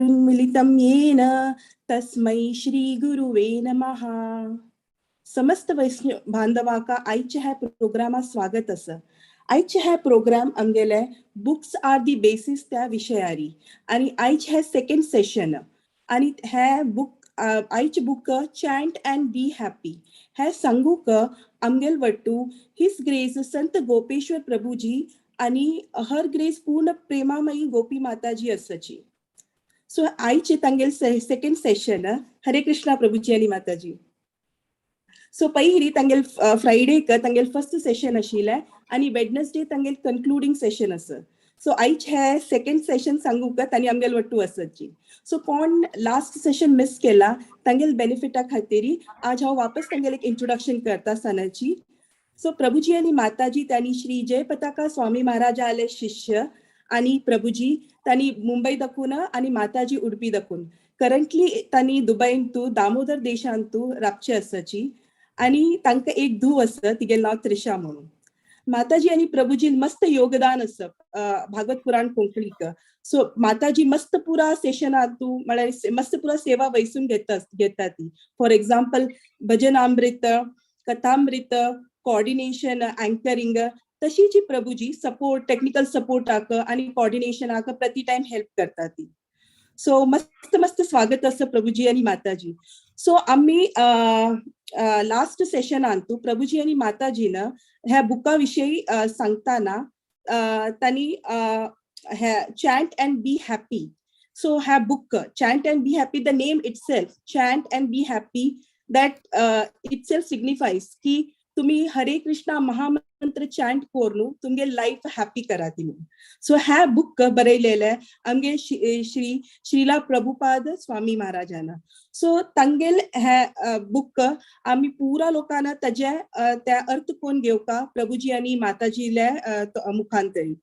चक्षुरुन्मिलितं येन तस्मै श्री गुरुवे नमः. समस्त वैष्णव बांधवांका आयच्या ह्या प्रोग्रामात स्वागत आसा. आयचे हे प्रोग्राम आमगेले बुक्स आर the basis त्या विशयारी आणि आयचे हे सेकंड सेशन आणि हे बुक, आयचे book chant and be happy. हे सांगूक आमगेल वट्टू his grace संत गोपेश्वर प्रभूजी आणि हर ग्रेस पूर्ण प्रेमामयी गोपी माताजी आसाची. सो आयचे तांगेल सेकंड सेशन. हरे कृष्णा प्रभूजी आणि माताजी. सो पयली तांगेल फ्रायडेक तांगेल फर्स्ट सेशन आशिल्लें आणि वेडनसडे तांगेल कन्क्लुडींग सेशन आसा. सो आयचे हे सेकंड सेशन सांगूक तांणी आमगेल वट्टू आसाची. सो कोण लास्ट सेशन मिस केला, तांगेल बेनिफिटा खातीर आज हांव वापस तांगेल एक इंट्रोडक्शन करता सनाची. सो प्रभूजी आणि माताजी त्यांनी श्री जय पताका स्वामी महाराजाले शिष्य आणि प्रभूजी त्यांनी मुंबई दखून आणि माताजी उडपी दखून. करंटली त्यांनी दुबईंतू दामोदर देशांतू राबचे आसाची आणि तांकां एक धूव आसा, तिगेलें नांव त्रिशा म्हणून. माताजी आणि प्रभूजी मस्त योगदान आसा भागवत पुराण कोंकणीक. सो माताजी मस्त पुरा सेशनांतू, म्हळ्यार मस्त पुरा सेवा वैसून घेता घेता ती. फॉर एक्झाम्पल, भजनामृत, कथामृत, कोऑर्डिनेशन, अँकरिंग. तशीच प्रभूजी सपोर्ट, टेक्निकल सपोर्टाक आणि कोऑर्डिनेशनाक प्रति टाइम हेल्प करता ती. सो मस्त मस्त स्वागत आसा प्रभूजी आणि माताजी. सो आम्ही लास्ट सेशनांतू प्रभूजी आणि माताजीन ह्या बुका विषयी सांगताना तांणी ह्या chant and be happy. So ह्या book chant and be happy, the name itself, chant and be happy, that itself signifies की तुम्ही हरे कृष्णा महामंत्र चॅन्ट करून तुमगे लायफ हॅपी करा ती. सो ह्या बुक बरयलेले आमगे श्री श्रीला प्रभुपाद स्वामी महाराजान. सो तांगेल हे बुक आमी पुरा लोकांना ताजे त्या अर्थ कोण घेवका प्रभुजी आणि माताजीले मुखांतरी.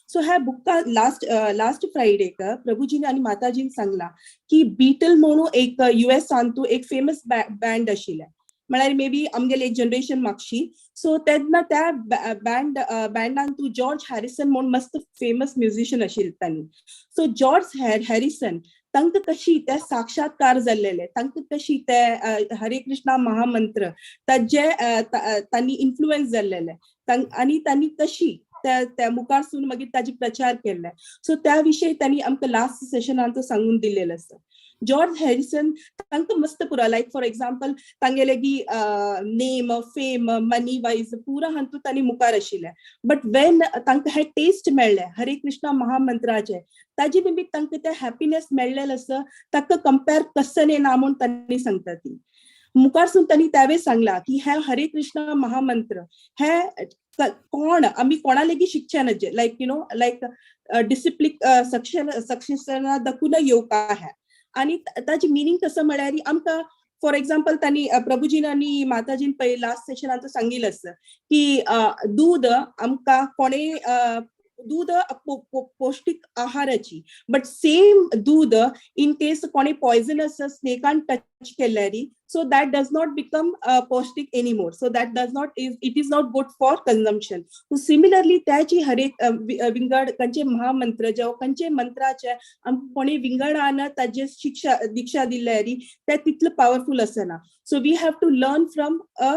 सो ह्या बुका लास्ट लास्ट फ्रायडेक प्रभुजीने आणि माताजीन सांगला की बीटल म्हणून एक युएस तू एक फेमस बँड आशिल्लें, म्हळ्यार मे बी आमगेले एक जनरेशन मागशी. सो तेन्ना त्या बँडान तू जॉर्ज हॅरिसन म्हणून मस्त फेमस म्युझिशियन आशिल्ले तांणी. सो जॉर्ज हॅरिसन तांकां कशी ते साक्षात्कार जाल्लेले, तांकां कशी ते हरे कृष्णा महामंत्र ताजे तांणी इन्फ्लुएन्स जाल्लेले आनी तांणी कशी त्या त्या मुखारसून मागीर ताजे प्रचार केल्ले, सो त्या विशयी तांणी आमकां लास्ट सेशनान तो सांगून दिलेलो आसा. जॉर्ज हॅरिसन तांकां मस्त पुरा, लायक फॉर एक्झाम्पल, तांगेले की नेम, फेम, मनी वायज पुरा हातूंत तांणी मुखार आशिल्ले. बट वेन तांकां हे टेस्ट मेळ्ळे हरे कृष्णा महामंत्राचे, ताजे निमित्त तांकां ते हॅपीनेस मेळ्ळेलें आसा, ताका कंपेर कसं ना म्हूण तांणी सांगता ती. मुखारसून तांणी त्यावेळेस सांगला की हे हरे कृष्णा महामंत्र हे कोण आमी कोणा लेगीत शिकचे ना, like you know like disciplic सक्सेसना दखून येवपा है. आणि ताजी मिनींग कसं म्हळ्यार आमकां फॉर एक्झाम्पल तांणी प्रभुजीन आनी माताजीन पळय लास्ट सेशनान सांगिल्लें आसा की दूद आमकां कोणे दूद पौष्टिक आहाराची, बट सेम दूद इन केस कोणी पॉयझनस स्नेकान टच केल्यारी, so that does not become पौष्टिक anymore. So that does not is it is not good for consumption. So similarly त्याची हरेक विंगड कंचे महामंत्र जेव्हा कंचे मंत्राचे आमकां कोणी विंगडान ताजे शिक्षा दीक्षा दिल्यारी, ते तितलं पावरफुल आसना. So we have to learn from a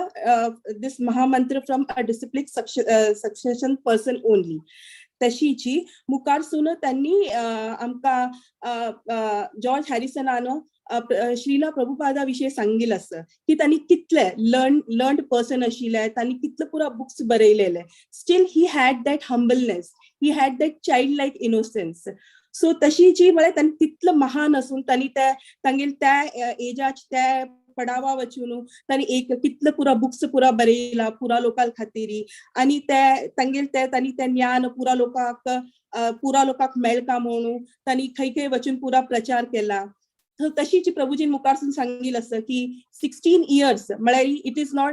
this mahamantra from a disciplic succession person only. तशीची मुखारसून त्यांनी आमकां जॉर्ज हॅरिसनान श्रीला प्रभुपादा विशयी सांगिल्लें आसा की तांणी कितले लर्न पर्सन आशिल्ले, तांणी कितले पुरा books बरयलेले, still he had that humbleness, he had that child like innocence. So तशी जी म्हळ्यार तांणी तितलो महान आसून तांणी त्या तांगेल त्या एजाच त्या पडावा वचून तांणी एक कितले पुरा बुक्स पुरा बरयला पुरा लोकां खातीर आणि ते तांगेल ते तांणी ते ज्ञान पुरा लोकांक मेळका म्हणून तांणी खंय खंय वचून पुरा प्रचार केला. So तशीच प्रभुजीन मुखारसून सांगिल्लें आसा की 16 इयर्स म्हळ्यार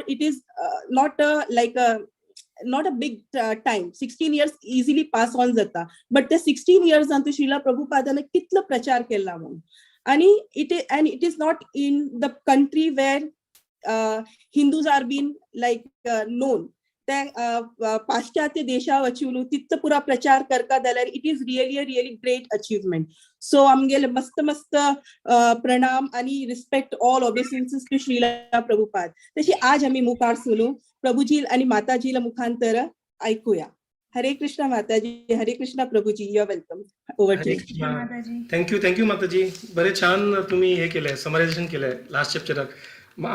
it is not a like a not a big time. 16 years easily pass on जाता, बट त्या 16 इयर्सान श्रीला प्रभुपादान कितलो प्रचार केला म्हणून. आणि it is not in the country where Hindus are been like known. ते पाश्चात्य देशा वचून तितलो पुरा प्रचार करता जाल्यार it is really a really great achievement. So आमगेले मस्त मस्त प्रणाम आणि respect, all obeisances to Srila Prabhupada. तशी आज आम्ही मुखार सुनू प्रभुजी आणि माताजीला मुखांतर ऐकूया. हरे कृष्णा माताजी, हरे कृष्णा प्रभुजी, you are welcome, over to. Hare Krishna. Thank you, thank you माताजी. बरे छान तुम्ही हे केलंय, समरायझेशन केलंय लास्ट चॅप्टरात.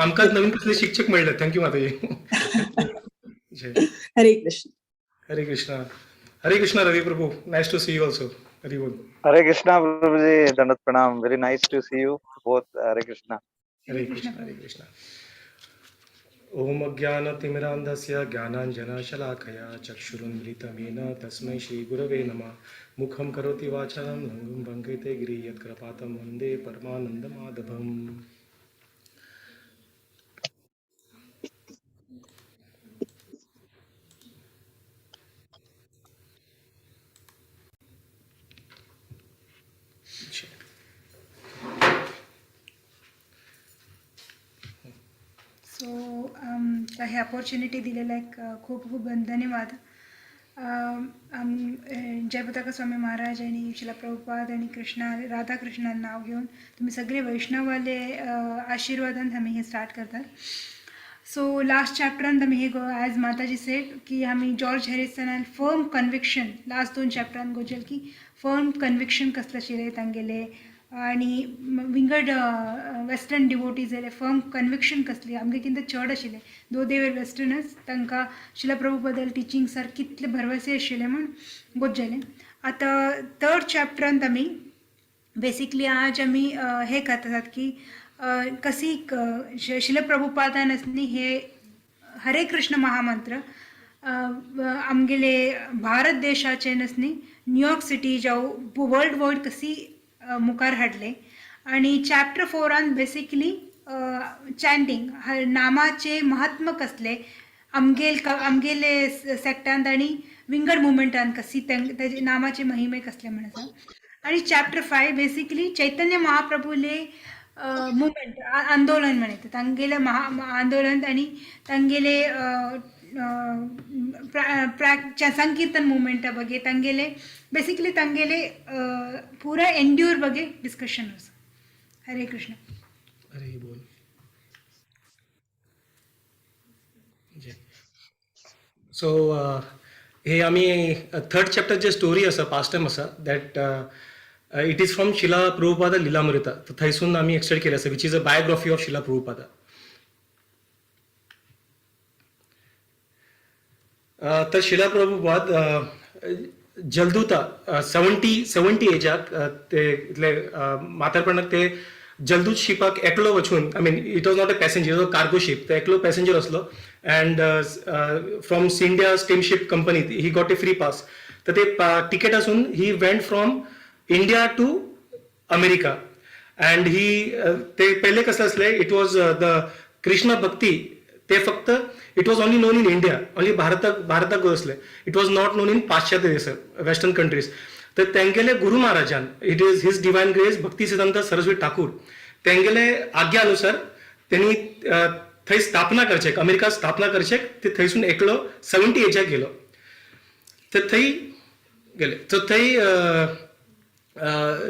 आमकांच नवीन कसले शिक्षक मेळ्ळे. Thank you माताजी. जय. हरे कृष्ण. हरे कृष्णा, हरे Krishna Ravi Prabhu, nice to see you also. Hari बोल. हरे कृष्णा प्रभु जी, दंडवत प्रणाम. Very nice to see you both. Hare Krishna. Hare Krishna, Hare Krishna. ॐ अज्ञानतिमिरान्धस्य ज्ञानाञ्जनशलाकया चक्षुरुन्मृतमेन तस्मै श्रीगुरवे नमः. मुखं करोति वाचालं लङ्घुं भङ्गेते गिरि यत्कृपातं वन्दे परमानन्दमाधवम्. सो हे अपॉर्च्युनिटी दिलेला एक खूप खूप धन्यवाद. जयपताका स्वामी महाराज आणि शिला प्रभुपाद आणि कृष्णा राधाकृष्णा नाव घेऊन तुम्ही सगळे वैष्णवाले आशीर्वादान आम्ही हे स्टार्ट करतात. सो लास्ट चॅप्टरान आमी हे ॲज माताजी सेड की आमी जॉर्ज हॅरिसनान फर्म कन्विक्शन लास्ट दोन चॅप्टरान गोजेल की फर्म कन्विक्शन कसलें आशिल्लें तांगेलें आणि विंगड वेस्टर्न डिवोटीज जाल्यार फर्म कन्विक्शन कसली आमगे कितें चड आशिल्लें, दो दे वर वेस्टर्नर्स, तांकां शिला प्रभु बद्दल टिचिंग्सार कितले भरवसे आशिल्ले म्हूण गोत जालें. आतां थर्ड चॅप्टरांत आमी बेसिकली आज आमी हे करतात की कसी शिल प्रभुपादान न्ही हे हरे कृष्ण महामंत्र आमगेले भारत देशाचे न्ही न्यूयॉर्क सिटी जावं वर्ल्ड वायड कसी मुखार हाडले. आणि चॅप्टर फोरान बेसिकली चॅन्टिंग नामाचे महत्व कसले आमगेल आमगेले सेक्टांत आणि विंगड मुवमेंटान कसी तेजे नामाचे महिमे कसले म्हण आसा. आणि चॅप्टर फायव बेसिकली चैतन्य महाप्रभूले मुवमेंट आंदोलन म्हणतात तांगेले महा आंदोलन आणि तांगेले संकीर्तन मुवमेंटा ಬಗ್ಗೆ तांगेले बेसिकली तांगेले पुरा एन्ड्यूर ಬಗ್ಗೆ डिस्कशन आसा. हरे कृष्ण. हरे बोल. सो हे आमी थर्ड चॅप्टर जे स्टोरी आसा, पास्ट टायम आसा, that it is from Srila Prabhupada Lilamrita. तर थंयसून आमी एक्सट्रेक्ट केले आसा, which is a biography of Srila Prabhupada. तर शिला प्रभुपाद जलदूता 70 एजाक ते इतले म्हातारपणाक ते जलदूत शिपाक एकलो वचून, I mean, it was not a passenger, it was cargo ship. ते एकलो पॅसेंजर आसलो and from India steamship company he got a free pass. तर ते तिकेट आसून he went from India to America. And he ते पहिले कसं असले, it was the Krishna भक्ती ते फक्त it was only known in India only, भारताक भारताक असले, it was not known in पाश्चात्य देश, वेस्टर्न कंट्रीज. तर तेंगेले गुरु महाराजान, it is His Divine Grace Bhakti Siddhanta Saraswati Thakur, तेंगेले आज्ञा अनुसार त्यांनी थंय स्थापना करचे, अमेरिका स्थापना करचे. ते थंयसून एकलो 70 एजाक गेलो. तर थंय गेले तर थंय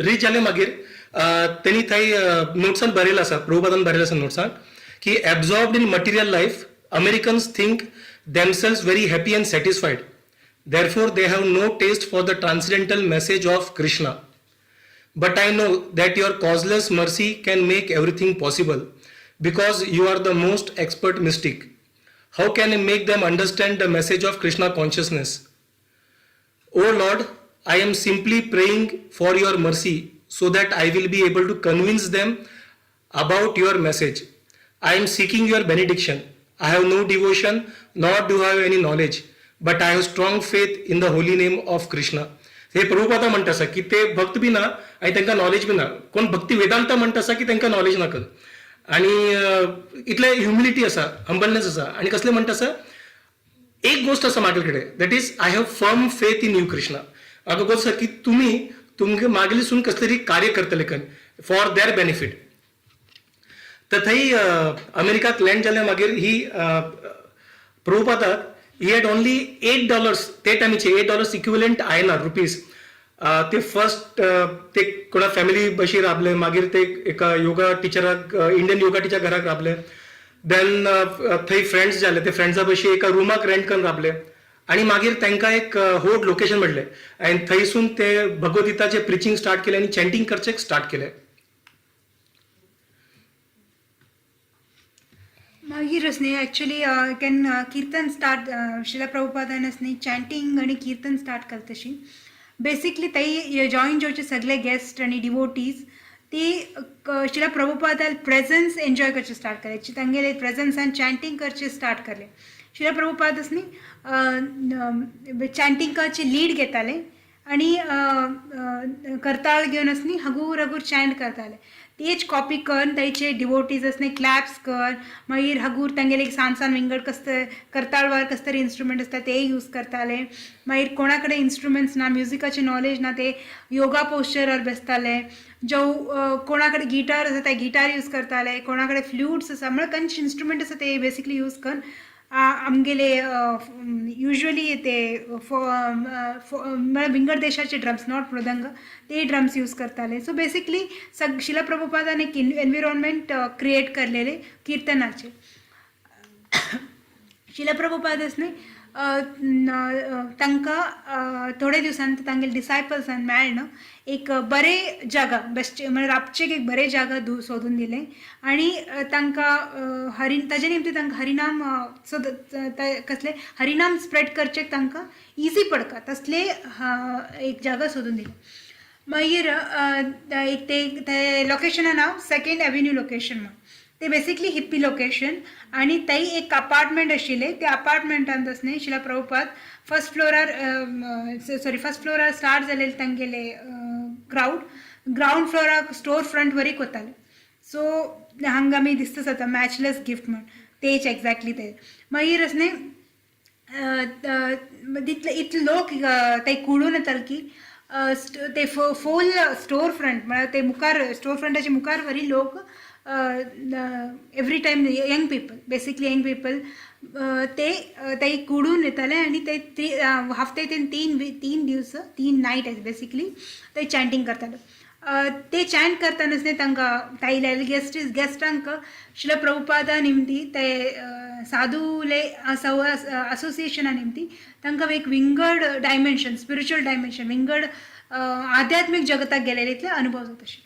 रीच जाले. मागीर तेणी थंय नोट्सान बरयलें आसा, प्रभुपादान बरयलें आसा नोट्सान की absorbed in material life, Americans think themselves very happy and satisfied. Therefore, they have no taste for the transcendental message of Krishna. But I know that your causeless mercy can make everything possible because you are the most expert mystic. How can I make them understand the message of Krishna consciousness? O Lord, I am simply praying for your mercy so that I will be able to convince them about your message. I am seeking your benediction. I have no devotion, nor do I have any knowledge, but I have strong faith in the holy name of Krishna. हे प्रभुपादा म्हणटा आसा की ते भक्त बी ना आनी तांकां knowledge बी ना. कोण भक्ती वेदांत म्हणटा आसा की तांकां नॉलेज नाका आणि इतले ह्युमिलिटी आसा, हंबलनेस आसा. आनी कसले म्हणटा आसा, एक गोष्ट आसा म्हाजे कडेन, that is I have firm faith in you, Krishna. म्हाका गोष्ट आसा की तुमी तुमगे मागील कसले तरी कार्य करतले कन फॉर there benefit. तर थंय अमेरिकाक लँड जाल्या मागीर ही प्रभुपादाक He had only $8, ते टायमीचे $8 इक्विवलंट आयना रुपीज. ते फर्स्ट ते कोणा फॅमिली बशी राबले, मागीर ते एका योगा टिचराक, इंडियन योगा टिचर घराक राबले. देन थंय फ्रेंड्स जाले, ते फ्रेंड्सा बशी एका रुमाक रेंट करून राबले आणि मागीर तांकां एक होड लोकेशन मेळ्ळें आनी थंयसून ते भगवद्गीताचें प्रिचींग स्टार्ट केलें आनी चॅन्टींग करचें स्टार्ट केलें. मागीर न्ही एक्चुली केन्ना किर्तन स्टार्ट शिला प्रभुपादानच न्ही चॅन्टींग आनी किर्तन स्टार्ट करता तशी बेसिकली थंय जॉईन जावचे सगळे गेस्ट आनी डिवोटीज ती शिला प्रभुपादाल प्रेझन्स एन्जॉय करचे स्टार्ट करायची, तांगेले प्रेझन्सान चॅन्टींग करचे स्टार्ट करले. शिला प्रभुपादच न्ही चॅन्टींग करचे लीड घेताले आनी करताळ घेवन न्ही हगूर हगूर चॅन्ट करताले. तेच कॉपी करून तांचे डिवोटीज न्ही क्लॅप्स कर, मागीर हगूर तांगेले एक सान सान विंगड कसले करताळवार कसले तरी इन्स्ट्रुमेंट आसता ते यूज करताले. मागीर कोणा कडेन इन्स्ट्रुमेंट्स ना, म्युजिकाचे नॉलेज ना, ते योगा पोस्चरार बसताले. जो कोणा कडेन गिटार आसा ते गिटार यूज करताले, कोणा कडेन फ्लुट्स आसा, म्हळ्यार खंयचे इन्स्ट्रुमेंट आसा ते बेसिकली यूज करून आमगेले युजली ते म्हळ्यार विंगड देशाचे ड्रम्स, not मृदंग, ते ड्रम्स यूज करताले. सो बेसिकली सग शिला प्रभुपादान एक एनविरोनमेंट क्रिएट करलेले किर्तनाचे. शिला प्रभुपादच न्ही तांकां थोडे दिवसान तांगेले डिसायपल्सान मेळ्ळें एक बरें जागा बेस्ट, म्हळ्यार राबचेक एक बरें जागा सोदून दिलें आनी तांकां हरि ताजे निमती तांकां हरिनाम सोद कसले हरिनाम स्प्रेड करचें तांकां इजी पडका तसले एक जागा सोदून दिलें. मागीर एक ते लोकेशना नांव सेकेंड एव्हेन्यू लोकेशन म्हण, ते बेसिकली हिप्पी लोकेशन आनी थंय एक अपार्टमेंट आशिल्लें. त्या अपार्टमेंटांत न्ही शिला प्रभुपाद फर्स्ट फ्लोरार, सॉरी फर्स्ट फ्लोरार स्टार्ट जालेले तांगेले क्रावड ग्रावंड फ्लोराक स्टोर फ्रंट वरीक वताले. सो हांगा आमी दिसता आतां मॅचलेस गिफ्ट म्हण तेच एक्झॅक्टली ते. मागीर न्ही तितले इतले लोक ते कुडून येताले की ते फूल स्टोर फ्रंट म्हळ्यार ते मुखार स्टोर फ्रंटाचे मुखार वरी लोक every time young people, basically young people ते ते कुडून येताले आनी ते हफ्ते 3 दिवस 3 नायट बेसिकली ते चॅन्टींग करताले. ते चॅन्ट करतानाच न्ही तांकां ताईले गेस्टांक शिला प्रभुपादा निमती ते साधूले असोसिएशना निमती तांकां एक विंगड डायमेन्शन, स्पिरिच्युअल डायमेन्शन, विंगड आध्यात्मीक जगताक गेलेले इतले अनुभव जाता अशें.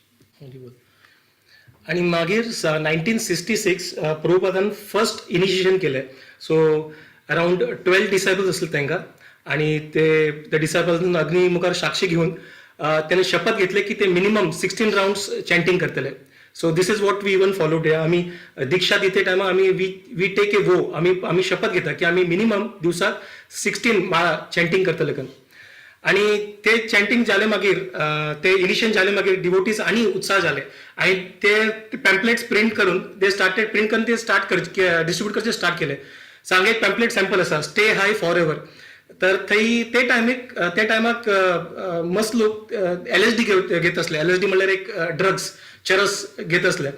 आणि मागीर 1966 प्रभुपादान फर्स्ट इनिशिएशन केलें. सो अरावंड 12 डिसायपल्स आसले तांकां आनी ते डिसायपल्स अग्नी मुखार साक्षी घेवन त्याने शपथ घेतले की ते मिनिमम 16 रावंड्स चॅन्टींग करतले. So this is what we even follow day. आमी दीक्षा दिते टायमा आमी we take a वो, आमी आमी शपथ घेता की आमी मिनिमम दिवसाक 16 माळा चॅन्टींग करतले कन. आणि ते चॅन्टींग जाले मागीर ते इनिशिएशन जाले मागीर डिवोटीज आणि उत्साह जाले आणि ते पॅम्पलेट्स प्रिंट करून ते स्टार्टेड प्रिंट करून ते स्टार्ट कर डिस्ट्रीब्यूट करचे स्टार्ट केले. सांगे एक पॅम्पलेट सॅम्पल आसा, स्टे हाय फॉर एवर. तर थंय ते टायमीक त्या टायमाक मस्त लोक LSD घेत असले. LSD म्हणल्यार एक ड्रग्स, चरस घेत असले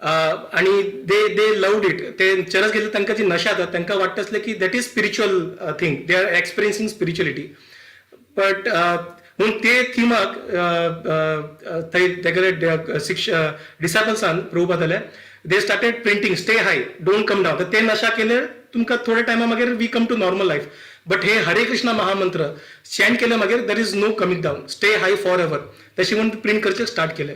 आणि दे दे लवड it. ते चरस घेतले तांकां जी नशा जाता तांकां वाटत असले की that is spiritual thing, they are experiencing spirituality. But म्हणून ते थिमाक थंय तेगेले शिक्ष डिसायपल्सान प्रभुपादाले they started printing stay high don't come down. तर ते नशा केले तुमकां थोड्या टायमा मागीर we come to normal life, but हे हरे कृष्णा महामंत्र चॅन्ट केले मागीर there is no coming down, stay high for ever, तशी म्हणून प्रिंट करचे स्टार्ट केले.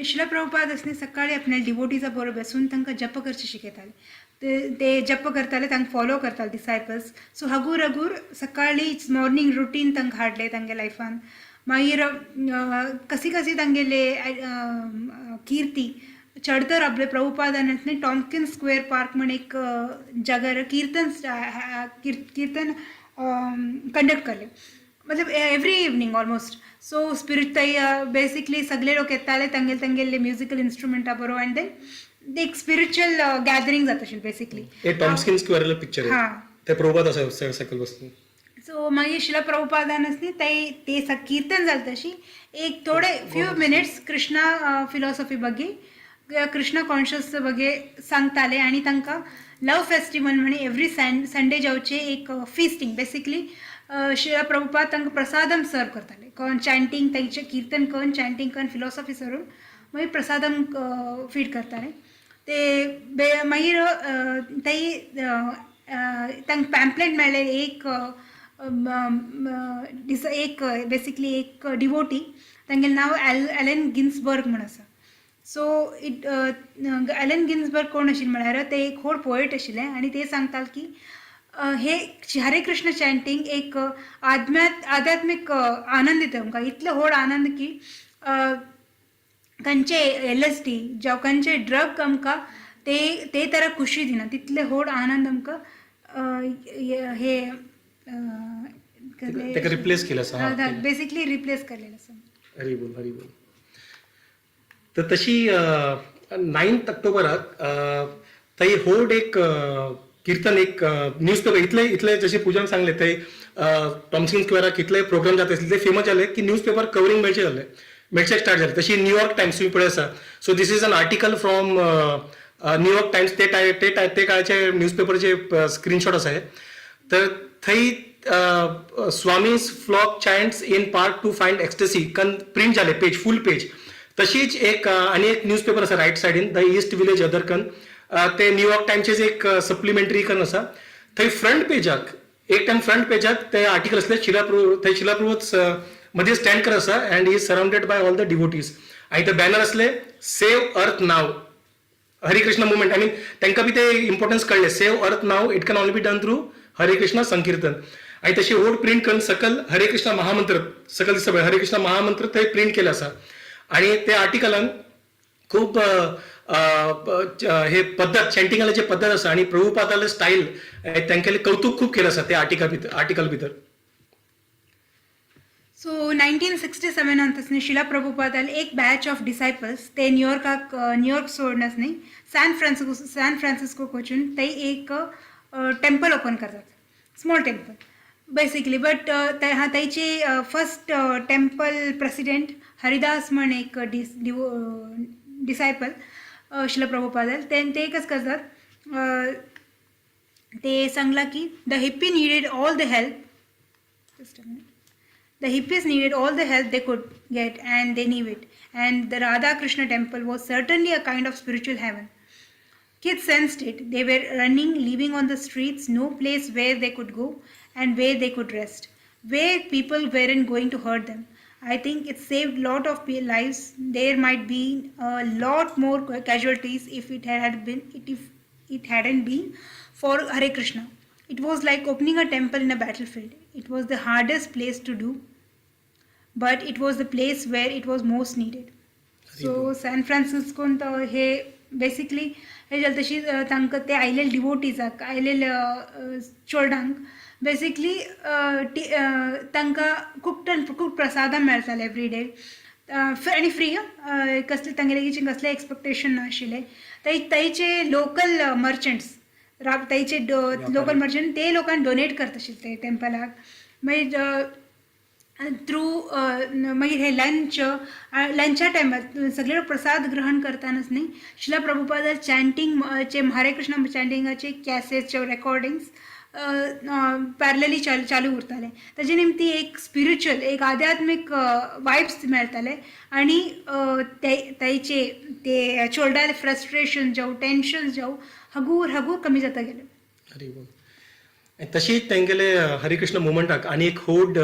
शिला प्रभुपाद न्ही सकाळी आपल्या डिवोटीजा बरोबर बसून तांकां जप करचे शिकयताले. ते ते जप करताले, तांकां फॉलो करताले डिसायपल्स. सो हगूर हगूर सकाळी मॉर्निंग रुटीन तांकां हाडलें तांगे लायफान. मागीर कसी कसी तांगेले किर्ती चडतर आपले प्रभुपादान न्ही टॉमकिन स्क्वेअर पार्क म्हण एक जाग्यार किर्तन किर्तन कंडक्ट करले, मतलब every evening almost. So spirit थंय बेसिकली सगळे लोक येताले तांगेले तांगेले म्युजिकल इन्स्ट्रुमेंटा बरोबर आनी देन एक स्पिरिच्युअल गॅदरींग जाता आशिल्लें बेसिकली. हे टॉम्सकिन स्क्वेअर पिक्चर, ते प्रभुपाद आसा सायकल बसून. सो मागीर शिला प्रभुपादानच न्ही ते ते कीर्तन जालें तशी एक थोडे फ्यू मिनिट्स कृष्णा फिलॉसॉफी ಬಗ್ಗೆ, कृष्णा कॉन्शियस ಬಗ್ಗೆ सांगताले आनी तांकां लव फेस्टिवल म्हणी एवरी संडे जावचे एक फिस्टींग. बेसिकली श्रीला प्रभुपाद तांकां प्रसादम सर्व करताले, कोण चॅन्टींग, तांचे किर्तन करून, चॅन्टींग करून, फिलॉसॉफी सरून मागीर प्रसादम फीड करताले ते. मागीर थंय तांकां पॅम्पलेट मेळ्ळें एक एक बेसिकली एक डिवोटी, तांगेलें नांव एलन गिन्सबर्ग म्हूण आसा. सो it Allen Ginsberg कोण आशिल्ले म्हळ्यार ते एक व्हड पोएट आशिल्ले आनी ते सांगताले की हे हरे कृष्ण चॅन्टींग एक आध्यात्मीक आनंद दिता आमकां, इतलो व्हड आनंद की खंयचे एलएसडी जावं खंयचे ड्रग आमकां ते ते तरा खुशी दिना, तितले व्हड आनंद आमकां हे ताका रिप्लेस केलं आसा, हा. बेसिकली रिप्लेस केलेलं आसा. हरी बोल, हरी बोल. तर तशी 9th ऑक्टोबराक थंय होड एक कीर्तन एक न्यूज पेपर इतले इतले, जशें पुजान सांगले, थंय टॉमसिंग स्क्वेअराक कितले प्रोग्राम जाता ते फेमस जाले की न्यूज पेपर कवरींग मेळचे जाले, मेळचे स्टार्ट जाले. तशी न्यूयॉर्क टायम्स तुम्ही पळय आसा. So this is an article from New York Times. ते टाय ते टाय ते काळाचे न्यूज पेपरचे स्क्रीनशॉट आसा हे. तर थंय "Swami's flock chants in park to find ecstasy" कन प्रिंट जाले पेज, फूल पेज. तशीच एक आनी एक न्यूज पेपर आसा रायट सायडीन, the east village other कन, ते न्यूयॉर्क टायम्सचेच एक सप्लिमेंटरी कन आसा. थंय फ्रंट पेजाक, एक टायम फ्रंट पेजाक ते आर्टिकल आसले, शिला प्रभु थंय शिला प्रभूच मदीं स्टँड कर आसा and is surrounded by all the devotees आनी ते बॅनर आसले "Save Earth Now Hare Krishna Movement". I mean, तांकां बी ते इम्पॉर्टन्स कळ्ळें, save earth now, it can only be done through Hare Krishna Sankirtan. आनी तशी व्हड प्रिंट करून सकल हरे कृष्ण महामंत्र, सकल दिसता पळय, हरे कृष्ण महामंत्र थंय प्रिंट केले आसा. आणि ते आर्टिकलान खूब अ, अ, हे पद्दत, चॅन्टिंगाचे पद्दत आसा आणि प्रभुपादाले स्टाईल, तांगेले कौतुक खूब केलं आसा ते आर्टिकल भितर. सो 1967 न्ही शिला प्रभुपादाले एक बॅच ऑफ डिसायपल्स ते न्यूयॉर्काक, न्यूयॉर्क सोडूनच न्ही सॅन फ्रांसिस्कोक वचून थंय एक टेम्पल ओपन करतात, स्मॉल टेम्पल बेसिकली. बट तांचे फर्स्ट टेम्पल प्रेसिडेंट हरिदास म्हण एक डिस डिवो डिसायपल शिला प्रभुपादाल, ते ते एकच करतात, ते सांगला की the hippie needed all the help. Just a minute. The hippies needed all the help they could get, and they knew it. And the Radha Krishna temple was certainly a kind of spiritual heaven. Kids sensed it. They were running, living on the streets, no place where they could go and where they could rest, where people weren't going to hurt them. I think it saved lot of lives. There might be a lot more casualties if it hadn't been for Hare Krishna. It was like opening a temple in a battlefield. It was the hardest place to do, but it was the place where it was most needed. So San फ्रांसिस्कोन तर हे basically हे जालें. तशी तांकां ते आयलेले डिवोटीजाक, आयलेले चोरडांक basically तांकां खूब खूब प्रसादां मेळटाले एवरी डे आनी फ्री. कसले तांगेले कसलें एक्सपेक्टेशन नाशिल्लें. थंयचे लोकल मर्चंट्स, थंयचे लोकल मर्चंट, ते लोकांक डोनेट करता आशिल्ले ते टेम्पलाक. मागीर थ्रू मागीर हे लंच, लंचा टायमार सगळे लोक प्रसाद ग्रहण करतानाच न्ही शिला प्रभुपादा चॅन्टींग चे, हरे कृष्ण चॅन्टिंगाचे कॅसेट्स, रेकॉर्डिंग्स पॅरलली चालू उरताले. ताजे निमती एक स्पिरिच्युअल, एक आध्यात्मीक वायब्स मेळटाले आनी ते तांचे ते चोरडाले फ्रस्ट्रेशन जावं, टेन्शन जावं, हगूर हगूर कमी जाता गेलें. हरी बोल. तशीच तेंगेले हरे कृष्ण मुवमेंटाक आनी एक होड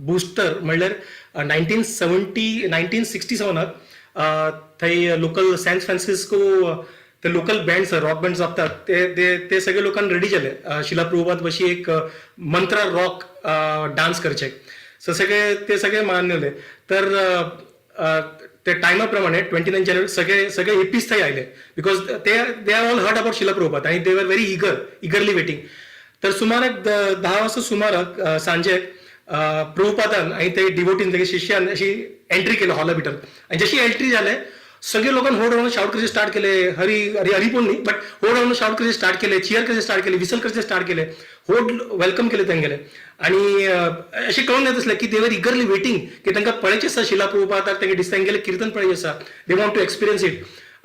बुस्टर म्हणल्यार 1970, 1967नाक थंय लोकल सॅन फ्रांसिस्को ते लोकल बँड्स, रॉक बँड्स जातात, ते ते ते सगळे लोकांक रेडी जाले शिला प्रभुपाद बशी एक मंत्रा रॉक डान्स करचे. सो सगळे ते सगळे मान्यले. तर ते टायमा प्रमाणे 29 जानेवारी सगळे सगळे हिप्पीज थंय आयले because ते they are all heard about Srila Prabhupada आणि they were very eagerly waiting. तर सुमाराक 10 वाजता सुमाराक सांजेक प्रभुपादान आणि ते डिवोटीन, तेगे शिष्यान अशी एंट्री केली हॉला भितर. आणि जशी एंट्री जाले, सगळे लोकांनी होड रावन शाउट करचे स्टार्ट केले, हरी हरी हरी पण न्ही, बट होड रावन शाउट करचे स्टार्ट केले, चियर करचे स्टार्ट केले, विसल करचे स्टार्ट केले, होड welcome केले तेंगेले. आणि अशें कळून येत आसलें की दे वर इगरली वेटिंग की तांकां पळयचें आसा शिला प्रभुपादाक, तेंगे तेंगेलें किर्तन पळयचें आसा, they want to experience it.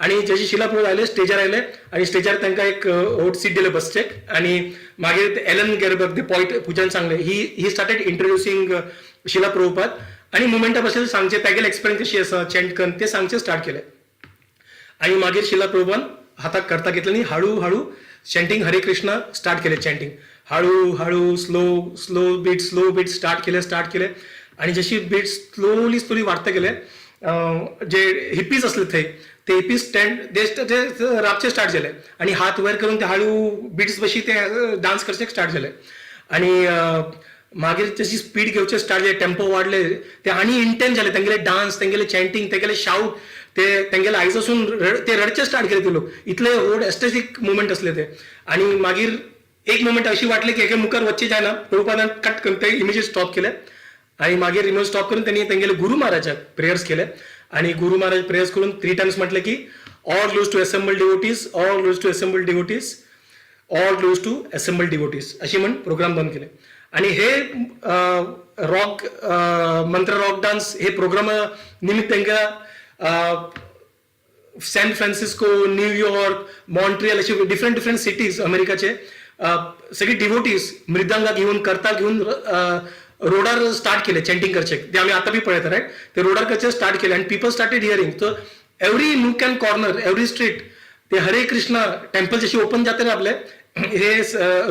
आनी जशी शिला प्रभुपाद आयले स्टेजार आयले आनी स्टेजार तांकां एक होट सीट दिले बसचेक. आनी मागीर एलन गेरबर्ग ते पॉयट पुजान सांगले, he started introducing Srila Prabhupada आनी मुमेंटा बसून सांगचे तागेले एक्सपिरियन्स कशी आसा चॅन्ट करून ते सांगचे स्टार्ट केले. आनी मागीर शिला प्रभुपादान हाताक करता घेतले आनी हळू हळू चॅन्टिंग हरे कृष्णा स्टार्ट केले. चॅन्टिंग हळू हळू slow slow beat slow beat start केले स्टार्ट केले. आनी जशी बीट स्लोली स्लोली वाडता गेले, जे हिप्पीज असले थंय ते हिप्पीज स्टँड ते राबचे स्टार्ट जाले आनी हात वयर करून ते हळू बिट्स बशी ते डान्स करचे स्टार्ट जाले. आनी मागीर तशी स्पीड घेवचे स्टार्ट जाले, टेम्पो वाडले, ते आनी इंटेन्स जाले. तेंगेले डान्स, तेंगेले चॅन्टिंग, तेंगेले शाउट, ते तेंगेले आयज ते रडचे स्टार्ट केले ते लोक. इतले व्हड एस्टेटीक मुवमेंट असले ते. आनी मागीर एक मुवमेंट अशी वाटली की एके मुखार वच्चे जायना, प्रभुपादान कट करून ते इमेजीस स्टॉप केले. आनी मागीर इमेज स्टॉप करून त्यांनी तेंगेले गुरु महाराजाक प्रेयर्स केले. आनी गुरु महाराज प्रेयर्स करून 3 टायम्स म्हटले की all glories to assemble devotees, all glories to assemble devotees, all glories to assemble devotees अशी म्हण प्रोग्राम बंद केले. आणि हे रॉक मंत्र रॉक डान्स हे प्रोग्राम निमित्त तांकां सॅन फ्रान्सिस्को, न्यूयॉर्क, मॉन्ट्रियल असे डिफरंट डिफरंट सिटीज अमेरिकाचे सगळे डिवोटीज मृदंगा घेऊन करता घेऊन रोडार स्टार्ट केले चॅन्टिंग करचे. ते आमी आता बी पळयता, रायट? ते रोडार करचे स्टार्ट केले आनी पीपल स्टार्टेड हियरिंग. तर every nook and corner, every street ते हरे कृष्णा टेम्पल जशी ओपन जाते ना आपले, हे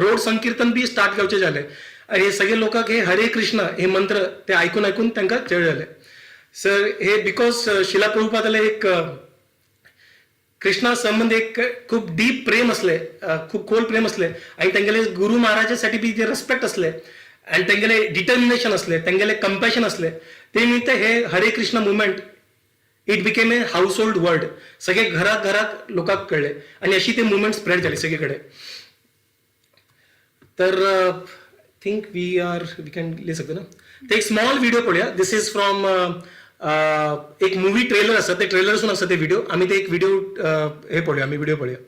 रोड संकीर्तन बी स्टार्ट करचे जाले. आणि हे सगळे लोकांक हे हरे कृष्णा हे मंत्र ते ऐकून ऐकून तांकां चेड जाले. सर हे because शिला प्रभुपादाले एक कृष्णा संबंध एक खूप डीप प्रेम असले, खूप खोल प्रेम असले आणि तेंगेले गुरु महाराजासाठी बी जे रेस्पेक्ट असले आणि तेंगेले डिटर्मिनेशन असले, तेंगेले कंपॅशन असले, ते निमित्त हे Hare Krishna movement it became a household word. सगळे घरात घरात लोकांक कळले आणि अशी ते मुवमेंट स्प्रेड झाली सगळीकडे. तर think we are we can ले सकते ना. ते एक स्मॉल व्हिडिओ पळोवया. This is from एक मुवी ट्रेलर आसा, ते ट्रेलरसून आसा ते व्हिडिओ. आमी ते एक व्हिडिओ हे पळोवया, आमी व्हिडिओ पळोवया.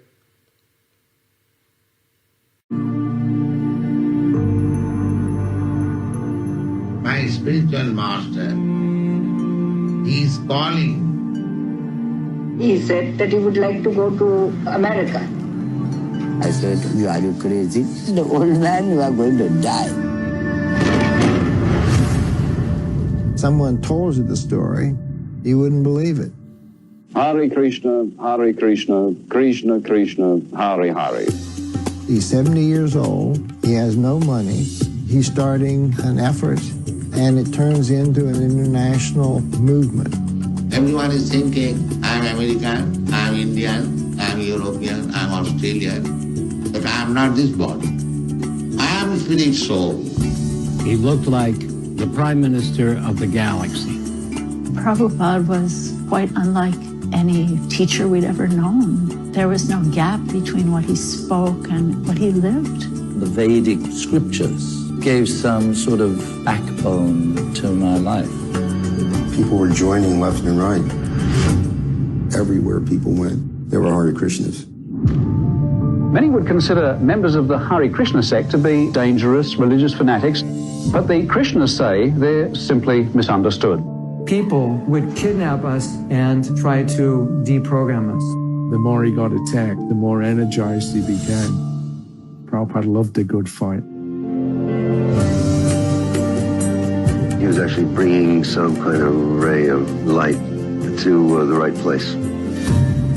My spiritual master, he is calling. He said that he would like to go to America. I said, "Are you crazy? The old man, you are going to die." Someone told you the story, you wouldn't believe it. Hare Krishna, Hare Krishna, Krishna Krishna, Hare Hare. He's 70 years old, he has no money, he's starting an effort, and it turns into an international movement. Everyone is thinking, I am American, I am Indian, I am European, I am Australian, but I am not this body. I am spirit soul. He looked like the Prime Minister of the galaxy. Prabhupada was quite unlike any teacher we'd ever known. There was no gap between what he spoke and what he lived. The Vedic scriptures gave some sort of backbone to my life. People were joining left and right. Everywhere people went, there were Hare Krishnas. Many would consider members of the Hare Krishna sect to be dangerous religious fanatics, but the Krishnas say they're simply misunderstood. People would kidnap us and try to deprogram us. The more he got attacked, the more energized he became. Prabhupada loved a good fight. He was actually bringing some kind of ray of light to the right place.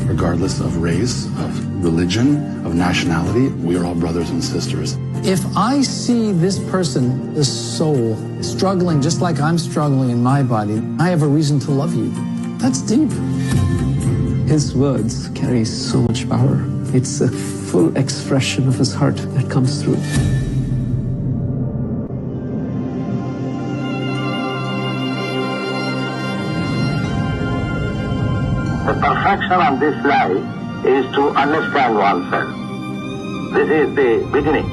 Regardless of race, of religion, of nationality, we are all brothers and sisters. If I see this person, this soul, struggling just like I'm struggling in my body, I have a reason to love you. That's deep. His words carry so much power. It's a full expression of his heart that comes through. The perfection of this life is to understand oneself. This is the beginning.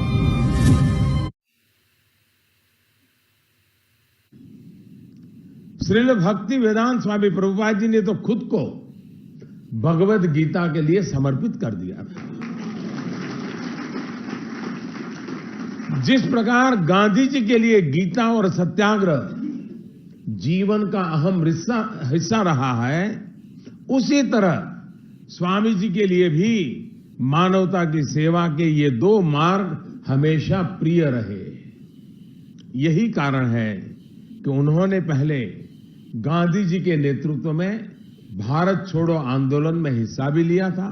Srila Bhakti Vedanta Swami Prabhupada ji ने तो खुद को Bhagavad Gita K लिए समर्पित कर दिया था। जिस प्रकार गांधी जी के लिए गीता और सत्याग्रह जीवन का अहम हिस्सा रहा है, उसी तरह स्वामी जी के लिए भी मानवता की सेवा के ये दो मार्ग हमेशा प्रिय रहे। यही कारण है कि उन्होंने पहले गांधी जी के नेतृत्व में भारत छोड़ो आंदोलन में हिस्सा भी लिया था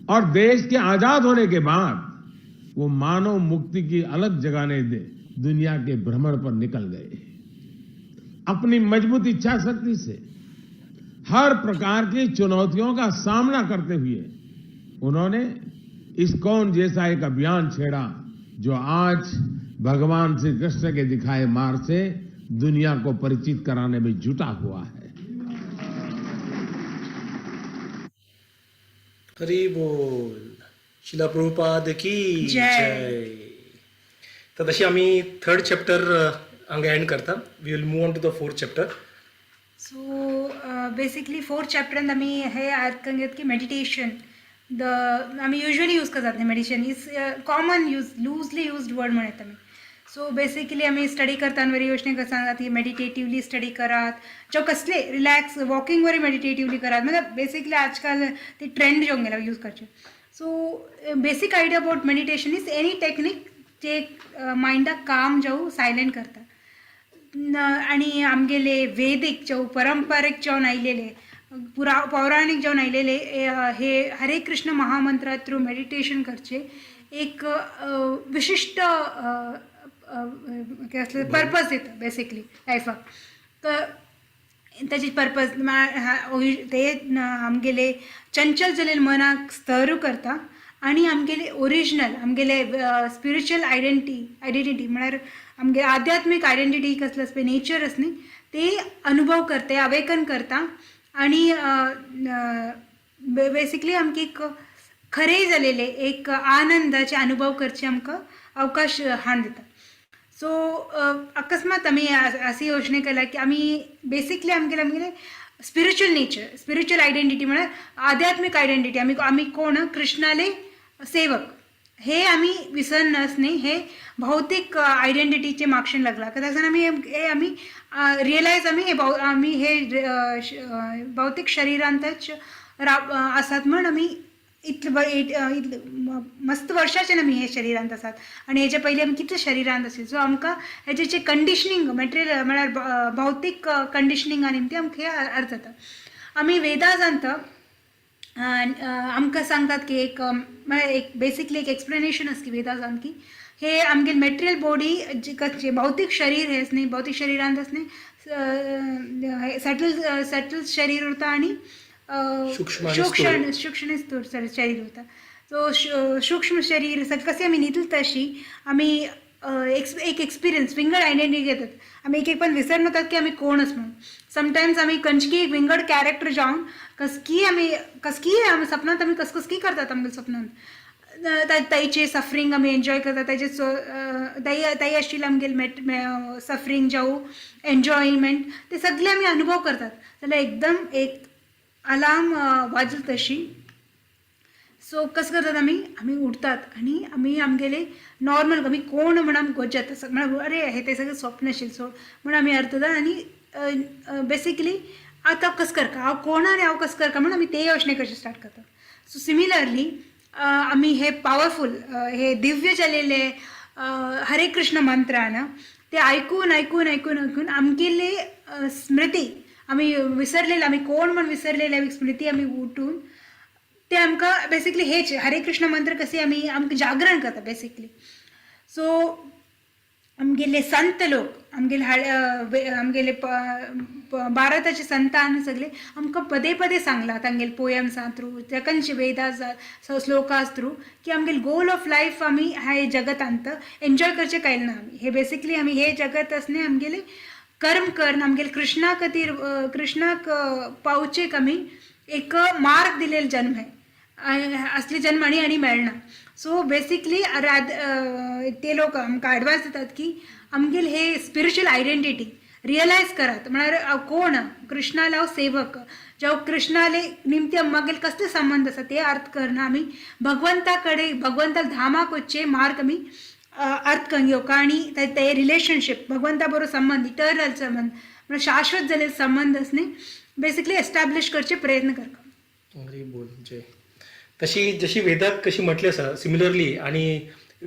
और देश के आजाद होने के बाद वो मानव मुक्ति की अलग जगाने दुनिया के भ्रमण पर निकल गए। अपनी मजबूत इच्छा शक्ति से हर प्रकार की चुनौतियों का सामना करते हुए उन्होंने इस्कॉन जैसा एक अभियान छेड़ा जो आज भगवान श्री कृष्ण के दिखाए मार्ग से दुनिया को परिचित कराने में जुटा हुआ है। हरी बोल, शिला प्रभुपाद की जय। तर तशी आमी थर्ड चॅप्टर हांगा एंड करता. We will move on to the fourth chapter. So basically fourth चॅप्टरान आमी हे आयकूंक घेत की मेडिटेशन the आमी युजली यूज करतात न्ही, meditation is common use, loosely used word म्हणत आमी. सो बेसिकली आमी स्टडी करतना बरी योजने सांगतात की मेडिटेटिवली स्टडी करात, जो कसले रिलॅक्स वॉकिंग बरी मेडिटेटिवली करात, म्हणजे बेसिकली आजकाल ते ट्रेंड जेवन गेला यूज करचे. So basic idea about meditation is any technique जे मायंडाक काम जावं सायलेंट करता आणि आमगेले वेदीक जावं परंपरीक जावन आयलेले पुरा पौराणीक जावन आयलेले हे हरे कृष्ण महामंत्रा थ्रू मेडिटेशन करचे एक विशिश्ट पर्पज दिता बेसिकली लायफाक. ताजे पर्पज ते आमगेले चंचल जालेले मनाक स्थर करता आनी आमगेले ओरिजिनल आमगेले स्पिरिच्युअल आयडेंटिटी म्हळ्यार आमगे आध्यात्मीक आयडेंटिटी कसली आसा पळय, नेचर आसा न्ही, ते अनुभव करता, अवेकन करता आनी बेसिकली आमकां एक खरें जालेले एक आनंदाचे अनुभव करचे आमकां अवकाश हाडून दिता. सो अकस्मात आमी अशी योजने केल्या की आमी बेसिकली आमगेले आमगेले स्पिरिच्युअल नेचर, स्पिरिच्युअल आयडेंटिटी म्हळ्यार आध्यात्मीक आयडेंटिटी, आमी आमी कोण, कृष्णाले सेवक हे आमी विसरनस न्ही, हे भौतीक आयडेंटिटीचे मागशेन लागला. कित्याक आमी हे आमी रियलायज आमी हे आमी हे भौतीक शरिरांतच आसात म्हण आमी इतले इतले मस्त वर्षाच्यान आमी हे शरिरांत आसात आनी हेच्या पयलीं आमी कितले शरिरांत आसली. सो आमकां हेजे जे कंडिशनींग मटेरियल म्हळ्यार भौतीक कंडिशनिंगा निमती आमकां हे अर्थ जाता. आमी वेदांत आमकां सांगतात की एक म्हळ्यार एक बेसिकली एक एक्सप्लेनेशन आसा की वेदांत की हे आमगे मटेरियल बॉडी जे भौतीक शरीर हें न्ही, भौतीक शरिरांत आसा न्ही, सेटल सेटल शरीर उरता आनी सूक्ष्म सूक्ष्म शरीर उरता. सो सूक्ष्म शरीर कशें आमी न्हिदले तशी आमी एक एक्सपिरियन्स विंगड आयडेंटिटी घेतात. आमी एक एक पण विसरतात की आमी कोण आसा म्हणून. समटायम्स आमी खंयची एक विंगड कॅरेक्टर जावन कसकी आमी कसकी आमी सपनांत आमी कसकसकी करतात आमगे सपनांत, ताईचे सफरींग आमी एन्जॉय करतात, ताजे ताई ताई आशिल्ले आमगेले सफरींग जावं एन्जॉयमेंट ते सगळे आमी अनुभव करतात. जाल्यार एकदम एक अलार्म वाजल तशी. सो कसं करतात आमी, आमी उठतात आनी आमी आमगेले नॉर्मल आमी कोण म्हण आमकां गोज जाता, म्हळ्यार अरे हे ते सगळें स्वप्न आशिल्लें सो म्हण आमी अर्थता आनी बेसिकली आतां कसं करता हांव कोण आनी हांव कसं करता म्हण आमी ते योजने कशें स्टार्ट करतात. सो सिमिलरली आमी हे पावरफूल हे दिव्य जालेले हरे कृष्ण मंत्रान ते आयकून आयकून आयकून आयकून आमगेले स्मृती आमी विसरलेले, आमी कोण म्हण विसरलेले स्मृती आमी उठून ते आमकां बेसिकली हेच हरे कृष्ण मंत्र कसे आमी आमकां जागरण करता बेसिकली. सो आमगेले संत लोक आमगेले आमगेले भारताचे संतान सगळे आमकां पदे पदे सांगला तांगेले पोयम्सां थ्रू, तेकांचे वेदां श्लोकास थ्रू की आमगेले गोल ऑफ लायफ आमी हे जगतांत एन्जॉय करचें कांय ना. आमी हे बेसिकली आमी हे जगत आसने आमगेले कर्म करून आमगेले कृष्णा खातीर कृष्णाक पावचेक आमी एक मार्ग दिलेलो जन्म हे असले जन्म आनी आनी मेळना. सो बेसिकली ते लोक आमकां एडवायस दितात की आमगेले हे स्पिरिच्युअल आयडेंटिटी रियलायज करात, म्हळ्यार कोण कृष्णाला हांव सेवक जावं कृष्णाले निमते मागीर कसले संबंद आसा ते अर्थ करना आमी भगवंता कडेन भगवंता धामाक वचचे मार्ग आमी अर्थ करून घेवका आनी ते रिलेशनशीप भगवंता बरोबर संबंद इटर्नल संबंद म्हळ्यार शाश्वत जाल्ले संबंद आसा न्ही बेसिकली एस्टाब्लीश करचे प्रयत्न करता. हरी बोल, जय. तशी जशी वेदात कशी म्हटली आसा, सिमिलरली आणि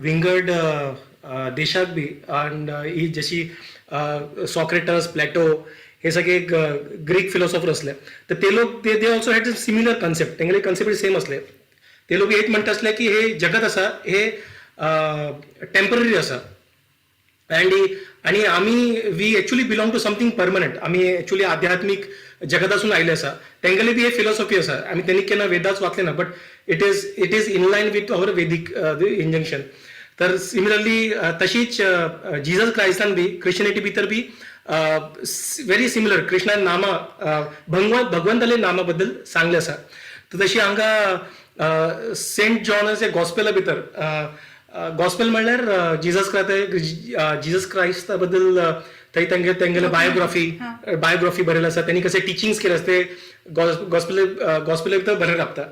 विंगड देशात बी अँड he जशी सॉक्रेटस, प्लॅटो हे सगळे ग्रीक फिलॉसॉफर असले, तर ते लोक ते they also had similar concept. तेंगेले कन्सेप्ट सेम असले. ते लोक एक म्हणटा आसले की हे जगत आसा हे टेम्पररी आसा अँड आणि आमी we actually belong to something permanent. आमी एक्चुअली आध्यात्मीक जगतासून आयले आसा. तेंगेले बी हे फिलॉसॉफी आसा. आमी तेणी केन्ना वेदाच वाचले ना, but it is in line with our Vedic injunction. तर सिमिलरली तशीच जीजस क्रायस्टान बी, क्रिश्चनिटी भितर बी व्हेरी सिमिलर कृष्णान नामा, भगवंताले नामा बद्दल सांगले आसा. तर तशी हांगा सेंट जॉनाचे गॉस्पेला भितर, गॉस्पेल म्हणल्यार जीजस क्रायस्टा बद्दल थंय तेंगेले बायोग्राफी बरयलें आसा. तेणी कशें टिचिंग्स केले आसा ते गॉस्पेला भितर बरें रावता.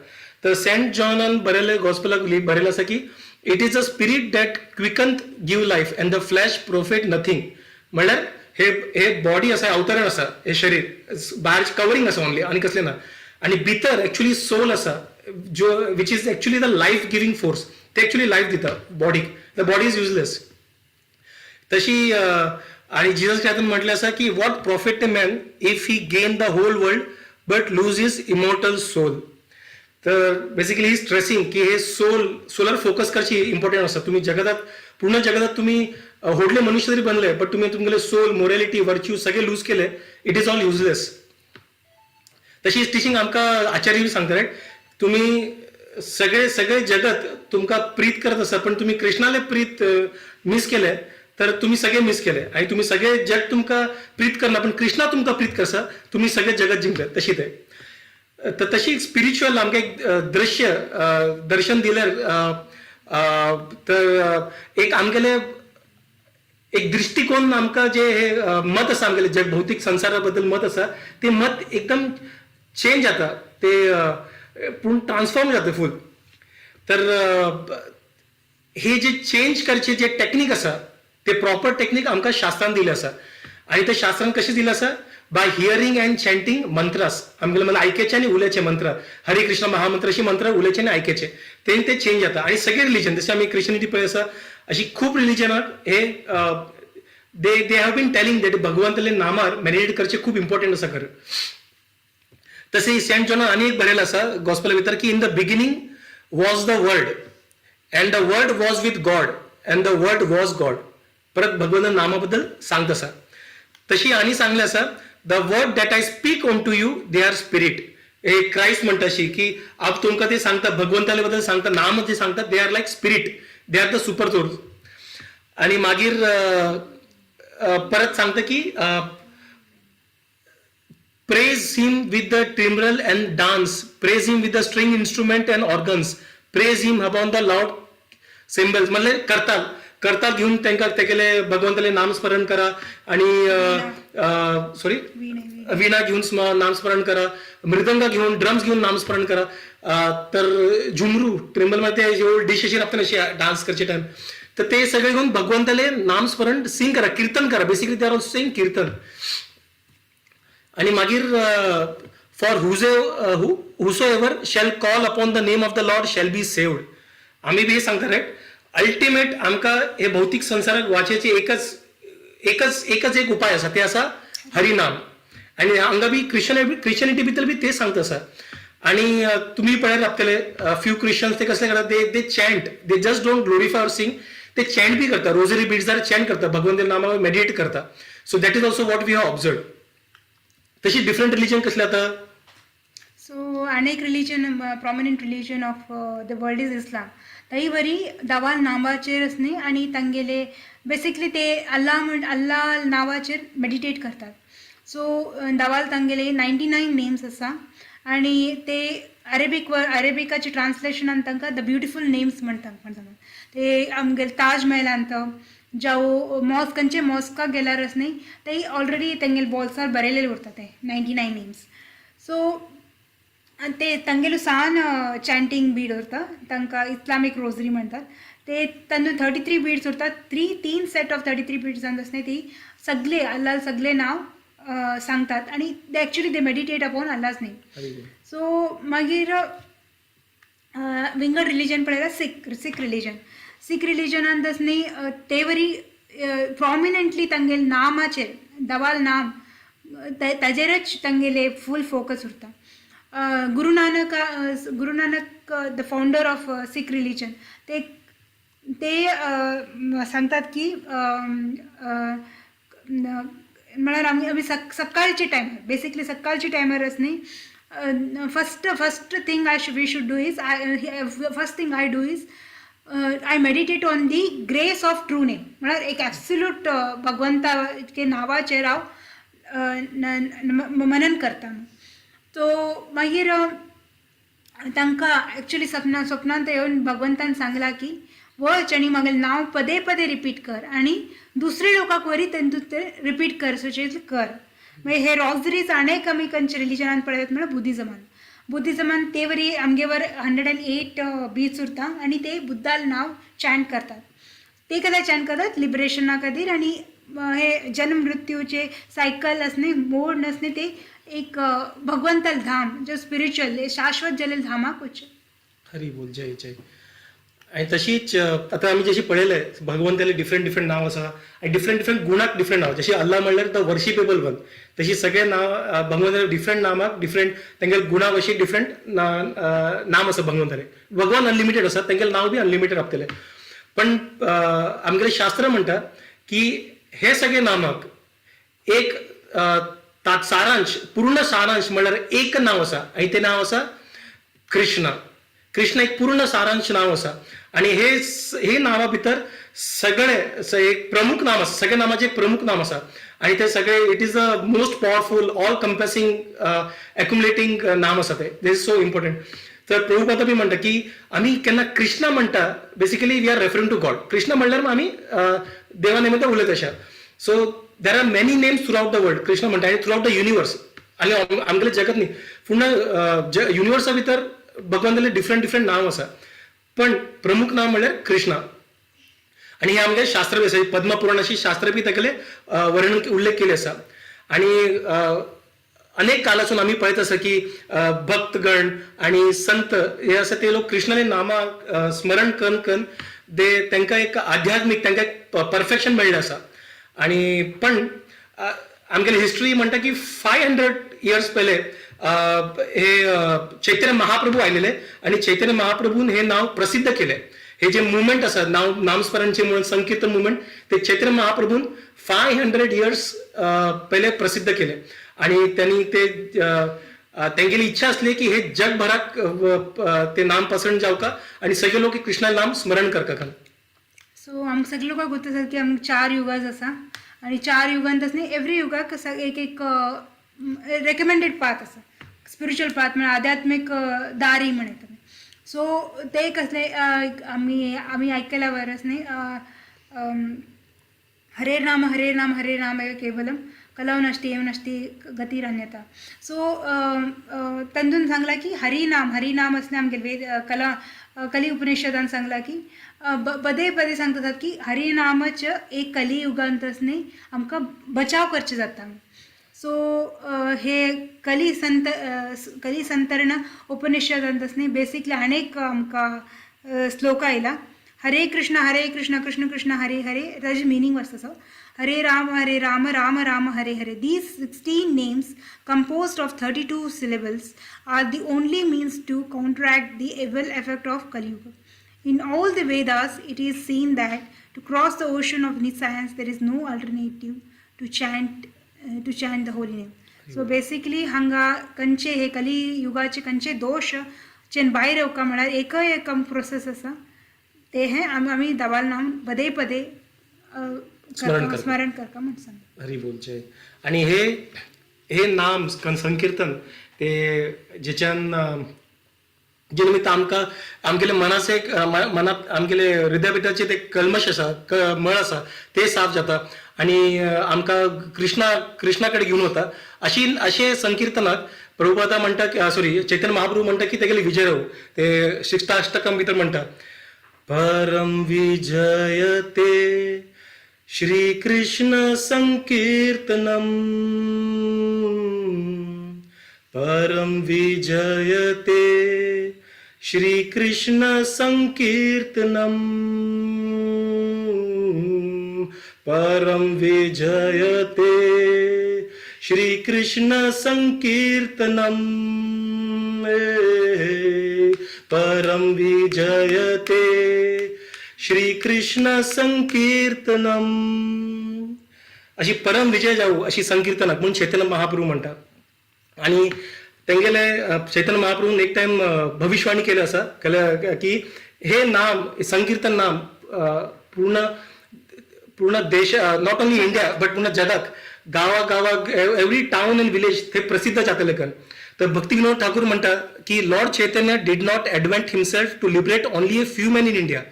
तर सेंट जॉनान बरयले, गॉस्पेलाक बरयलें आसा की it is a spirit that quickeneth, give life, and the flesh profit nothing. म्हणल्यार हे हे बॉडी आसा, अवतरण आसा, हे शरीर भायर कवरिंग आसा ओनली आनी कसलें ना आणि भितर एक्चुअली सोल आसा, जो which is actually the life giving force. ते एक्चुअली लायफ दिता बॉडीक. The body is useless. तशी आणि जीजस क्रायस्टान म्हटलें आसा की what profit a man if he gain the whole world but lose his immortal soul? तर बेसिकली ही स्ट्रेसिंग की हे सोलर फोकस करची इम्पॉर्टंट आसा. तुम्ही जगतात, पूर्ण जगतात तुम्ही होडले मनुष्य जरी बनले, बट तुम्ही तुमगेले सोल, मोरॅलिटी, वर्च्यू सगळे लूज केले, it is all useless. तशीच टिचिंग आमकां आचार्य बी सांगता, रायट? तुम्ही सगळे सगळे जगत तुमकां प्रीत करत आसा, पण तुम्ही कृष्णाले प्रीत मिस केले तर तुम्ही सगळे मिस केले आणि तुम्ही सगळे जग तुमकां प्रीत करना, पण कृष्णा तुमकां प्रीत करसा, तुम्ही सगळे जगत जिंकले. तशी ते तर तशी स्पिरिच्युअल आमकां एक दृश्य दर्शन दिल्यार तर एक आमगेले एक दृष्टिकोन, आमकां जे हे मत आसा आमगेले, जग भौतीक संवसारा बद्दल मत आसा, ते मत एकदम चेंज जाता, ते पूण ट्रान्सफॉर्म जाता फूल. तर हे जे चेंज करचे जे टेक्नीक आसा, ते प्रॉपर टेक्नीक आमकां शास्त्रान दिलें आसा. आणि ते शास्त्रान कशें दिलें आसा? By hearing and chanting mantras. आमगेले मला आयकेचे आनी उलयचे मंत्र, हरे कृष्ण महामंत्र अशी मंत्र उलयचे आनी आयकेचे, ते ते चेंज जाता. आणि सगळे रिलिजन, जशें आमी क्रिश्चनिटी पळय आसा, अशी खूब रिलिजनाक हे they have been telling that भगवंताले नामार मेडिटेट करचे खूब इम्पॉर्टंट आसा खरें. तशें सेंट जॉनान आनी एक बरयलें आसा गॉस्पेला भितर की in the beginning was the word and the word was with God and the word was God. परत भगवंत नामा बद्दल सांगत आसा. तशी आनी सांगलें आसा, the word that I speak unto you, they are spirit. हे क्रायस्ट म्हणटा अशी की आप तुमकां ते सांगता, भगवंताले बद्दल सांगता, नाम जे सांगता, they are like spirit, they are the super source. आणि मागीर परत सांगता की praise him with the timbrel and dance, praise him with the string instrument and organs, praise him upon the loud cymbals. म्हणल्यार करताल, करताल घेऊन तांकां तेगेले भगवंताले नामस्मरण करा आणि सॉरी, वीणा घेऊन नामस्मरण करा, मृदंग घेऊन, ड्रम्स घेऊन नामस्मरण करा. तर झुमरू, ट्रिम्बल मध्ये डिश अशी लागते अशी डान्स करचे टाइम, तर ते सगळे घेऊन भगवंताले नामस्मरण सिंग करा, कीर्तन करा. Basically they are also sing kirtan. आणि मागीर for whosoever shall call upon the name of the Lord shall be saved. आम्ही बी हे सांगता, रायट? अल्टिमेट आमकां हे भौतीक संवसाराक वाचेचे एकच एकच एकच एक उपाय आसा, ते आसा हरिनाम. आणि हांगा बी क्रिश्चनिटी भितर बी ते सांगता आसा. आणि तुम्ही पळयत राबतले, फ्यू क्रिश्चन्स ते कसले करतात, they chant. They just don't glorify or sing, ते चॅन्ट बी करता, रोजरी बीड्सार चॅन्ट करता, भगवंत नामावर मेडिटेट करता. So that is also what we have observe. तशी डिफरंट रिलिजन कसले आता? सो अनेक religion, prominent religion of the world is Islam. तरी बरी दवाल नांवाचेरच न्ही आनी तांगेले बेसिकली ते अल्लाह म्हण अल्लाह नांवाचेर मेडिटेट करतात. सो दवाल तांगेले 99 नेम्स आसा आनी ते अरेबीक व अरेबिकाचे ट्रान्सलेशनान तांकां the beautiful names म्हणटा म्हणटात. ते आमगेले ताज महलांत जावं मॉस्क, खंयचे मॉस्काक गेल्यारच न्ही, ते ऑलरेडी तेंगेले बॉल्सार बरयलेले उरता ते 99 नेम्स. सो आनी ते तांगेलो सान चॅन्टींग बीड उरता, तांकां इस्लामीक रोजरी म्हणटात. ते तांदूळ 33 बीड्स उरतात. थ्री तीन सेट ऑफ 33 बीड्सान न्ही, ती सगळे अल्लाह सगळे नांव सांगतात आनी they actually they meditate upon Allah's name. So मागीर विंगड रिलीजन पळयल्यार सीख रिलीजन, सीख रिलीजनान तस न्ही ते वरी प्रॉमिनंटली तांगेले नामाचेर, दवाल नाम ताजेरच तांगेले फूल फोकस उरता. Guru Nanak, Guru Nanak the founder of Sikh religion, ते ते सांगतात की म्हळ्यार आमी सकाळचे टायमार, बेसिकली सकाळचे टायमारच न्ही, first thing I we should do is, first thing I do is I meditate on the grace of true name. म्हळ्यार एक एब्सोल्यूट भगवंताचे नांवाचेर हांव मनन करता. सो मागीर तांकां एक्चुली सपनांत येवन भगवंतान सांगलां की वच आनी म्हागेलें नांव पदे पदे रिपीट कर आनी दुसरे लोकांक वरी तेंतूत ते रिपीट कर सो कर. मागीर हे रॉजरीज अनेक आमी खंयच्या रिलीजनान पळयत म्हळ्यार बुद्धिजमान, बुद्धिजमान ते वरी आमगेवर 108 बीट्स उरता आनी ते बुद्धाल नांव चॅन्ट करतात. ते कदा चॅन्ट करतात लिबरेशना खातीर आनी हे जन्म मृत्यूचे सायकल असणे मोड नसणे ते एक भगवंताल धाम जो स्पिरिच्युअल शाश्वत जलेल धामाक वचचें. हरी बोल, जय जय. आनी तशीच आतां आमी जशी पळयलें भगवंताले डिफरंट डिफरंट नांव आसा आनी डिफरंट डिफरंट गुणाक डिफरंट नांव, जशी अल्लाह म्हणल्यार the वर्शिपेबल वन, तशी सगळे नांव भगवंताले डिफरंट नामाक डिफरंट तेंगेले गुणा वशी डिफरंट नाम आसा भगवंताले. भगवान अनलिमिटेड आसा, तेंगेले नांव बी अनलिमिटेड आसतलें. पण आमगेलें शास्त्र म्हणटा की हे सगळे नामाक एक सारांश, पूर्ण सारांश म्हणल्यार एक नांव आसा आनी तें नांव आसा कृष्ण. कृष्ण एक पूर्ण सारांश नांव आसा आनी हे नांवा भितर सगळे एक प्रमुख नाम आसा, सगळे नामाचें एक प्रमुख नाम आसा आनी ते सगळे it is the most powerful all encompassing accumulating नाम आसा ते. This is so important. तर प्रभुपाद बी म्हणटा की आमी केन्ना कृष्णा म्हणटा, basically we are referring to God. Krishna म्हणल्यार आमी देवा निमित्त उलयत अशा. So there are many names throughout the world Krishna म्हणटा आनी थ्रू आउट the universe, आनी आमगेलें जगत न्ही पूर्ण युनिवर्सा भितर भगवंताले डिफरंट डिफरंट नांव आसा, पण प्रमुख नांव म्हणल्यार कृष्णा. आनी हे आमगे शास्त्र बी आसा, पद्मपुराण अशी शास्त्र बी तेगेले वर्णन उल्लेख केले आसा. आनी अनेक कालासून आमी पळयत आसा की भक्तगण आनी संत हे आसा ते लोक कृष्णाले नामा स्मरण करून करून दे तांकां एक आध्यात्मीक तांकां एक परफेक्शन मेळ्ळें आसा. आनी पण आमगेली हिस्ट्री म्हणटा की 500 इयर्स पयले हे चैतन्य महाप्रभू आयलेले आनी चैतन्य महाप्रभून हे नाव प्रसिद्ध केले. हे जे मुवमेंट आसा नाव नामस्मरणचे म्हणून संकीर्तन मुवमेंट, ते चैतन्य महाप्रभून 500 इयर्स पयले प्रसिद्ध केले. आणि त्यांनी ते तेंगेली इच्छा असली की हे जगभराक ते नाम पसरण जावका आणि सगळे लोक कृष्णा नाम स्मरण करका. सो आमकां सगळे लोकांक गोत आसा की आमकां 4 युगाज आसा आनी 4 युगांत न्ही एवरी युगाक एक एक रेकमेंडेड पाथ आसा, स्पिरिच्युअल पाथ म्हळ्यार आध्यात्मीक दारी म्हणटा. सो ते कसले आमी आमी आयकल्या वरस न्ही, हरे राम हरे राम हरे राम एव केवलम कलौ नास्ति एव नास्ति गतिरन्यथा. सो तांतून सांगलां की हरिनाम, हरिनाम असलें आमगेलें वेद कला कली उपनिषदान सांगलां की पदे पदे सांगतात की हरिनामच एक कली युगांत न्ही आमकां बचाव करचें जाता. सो हे कली संत कली संतरण उपनिषदांत न्ही बेसिकली अनेक आमकां श्लोक आयला. हरे कृष्ण कृष्ण कृष्ण हरे हरे, ताजें मिनींग आसा so Hare Ram Ram Ram Hare Hare. These 16 names composed of 32 syllables are the only means to counteract the evil effect of Kali Yuga. In all the Vedas, it is seen that to cross the ocean of nescience, there is no alternative to chant the holy name. So basically, hanga कंचे हे कली युगाचे कंचे दोष chain भायर येवका म्हळ्यार एकय एक process आसा, ते हे आमी दवाल नाम पदे पदे स्मरण करका म्हण सांगता. हरी बोल जय. आणि हे हे नाम संकीर्तन ते जेच्यान जे निमित्त आमकां आमगेले मनाचे मनात आमगेले हृदय भितरचे ते कल्मश आसा, मळ आसा ते साफ जाता आनी आमकां कृष्णा कडेन घेवन वता. अशी अशे संकीर्तनाक प्रभुपादा म्हणटा, सॉरी चैतन्य महाप्रभू म्हणटा की तेगेले विजय राव ते शिक्षाष्टकम भितर म्हणटा परम विजयते श्री कृष्ण संकीर्तनम परम विजयते, श्री कृष्ण संकीर्तनम परम विजयते, श्री कृष्ण संकीर्तनम परम विजयते, श्री कृष्ण संकीर्तनम. अशी परम विजय जावू अशी संकीर्तनाक म्हणून चैतन्य महाप्रभू म्हणटा. आनी तेंगेले चैतन्य महाप्रभून एक टायम भविष्यवाणी केली आसा केल्या की हे नाम संकीर्तन नाम पूर्ण पूर्ण देश, not only India but पूर्ण जगाक, गावा गावाक, एवरी टाउन अँड विलेज ते प्रसिद्ध जातले कन. तर भक्ती विनोद ठाकूर म्हणटा की Lord Chaitanya did not advent himself to liberate only a few men in India,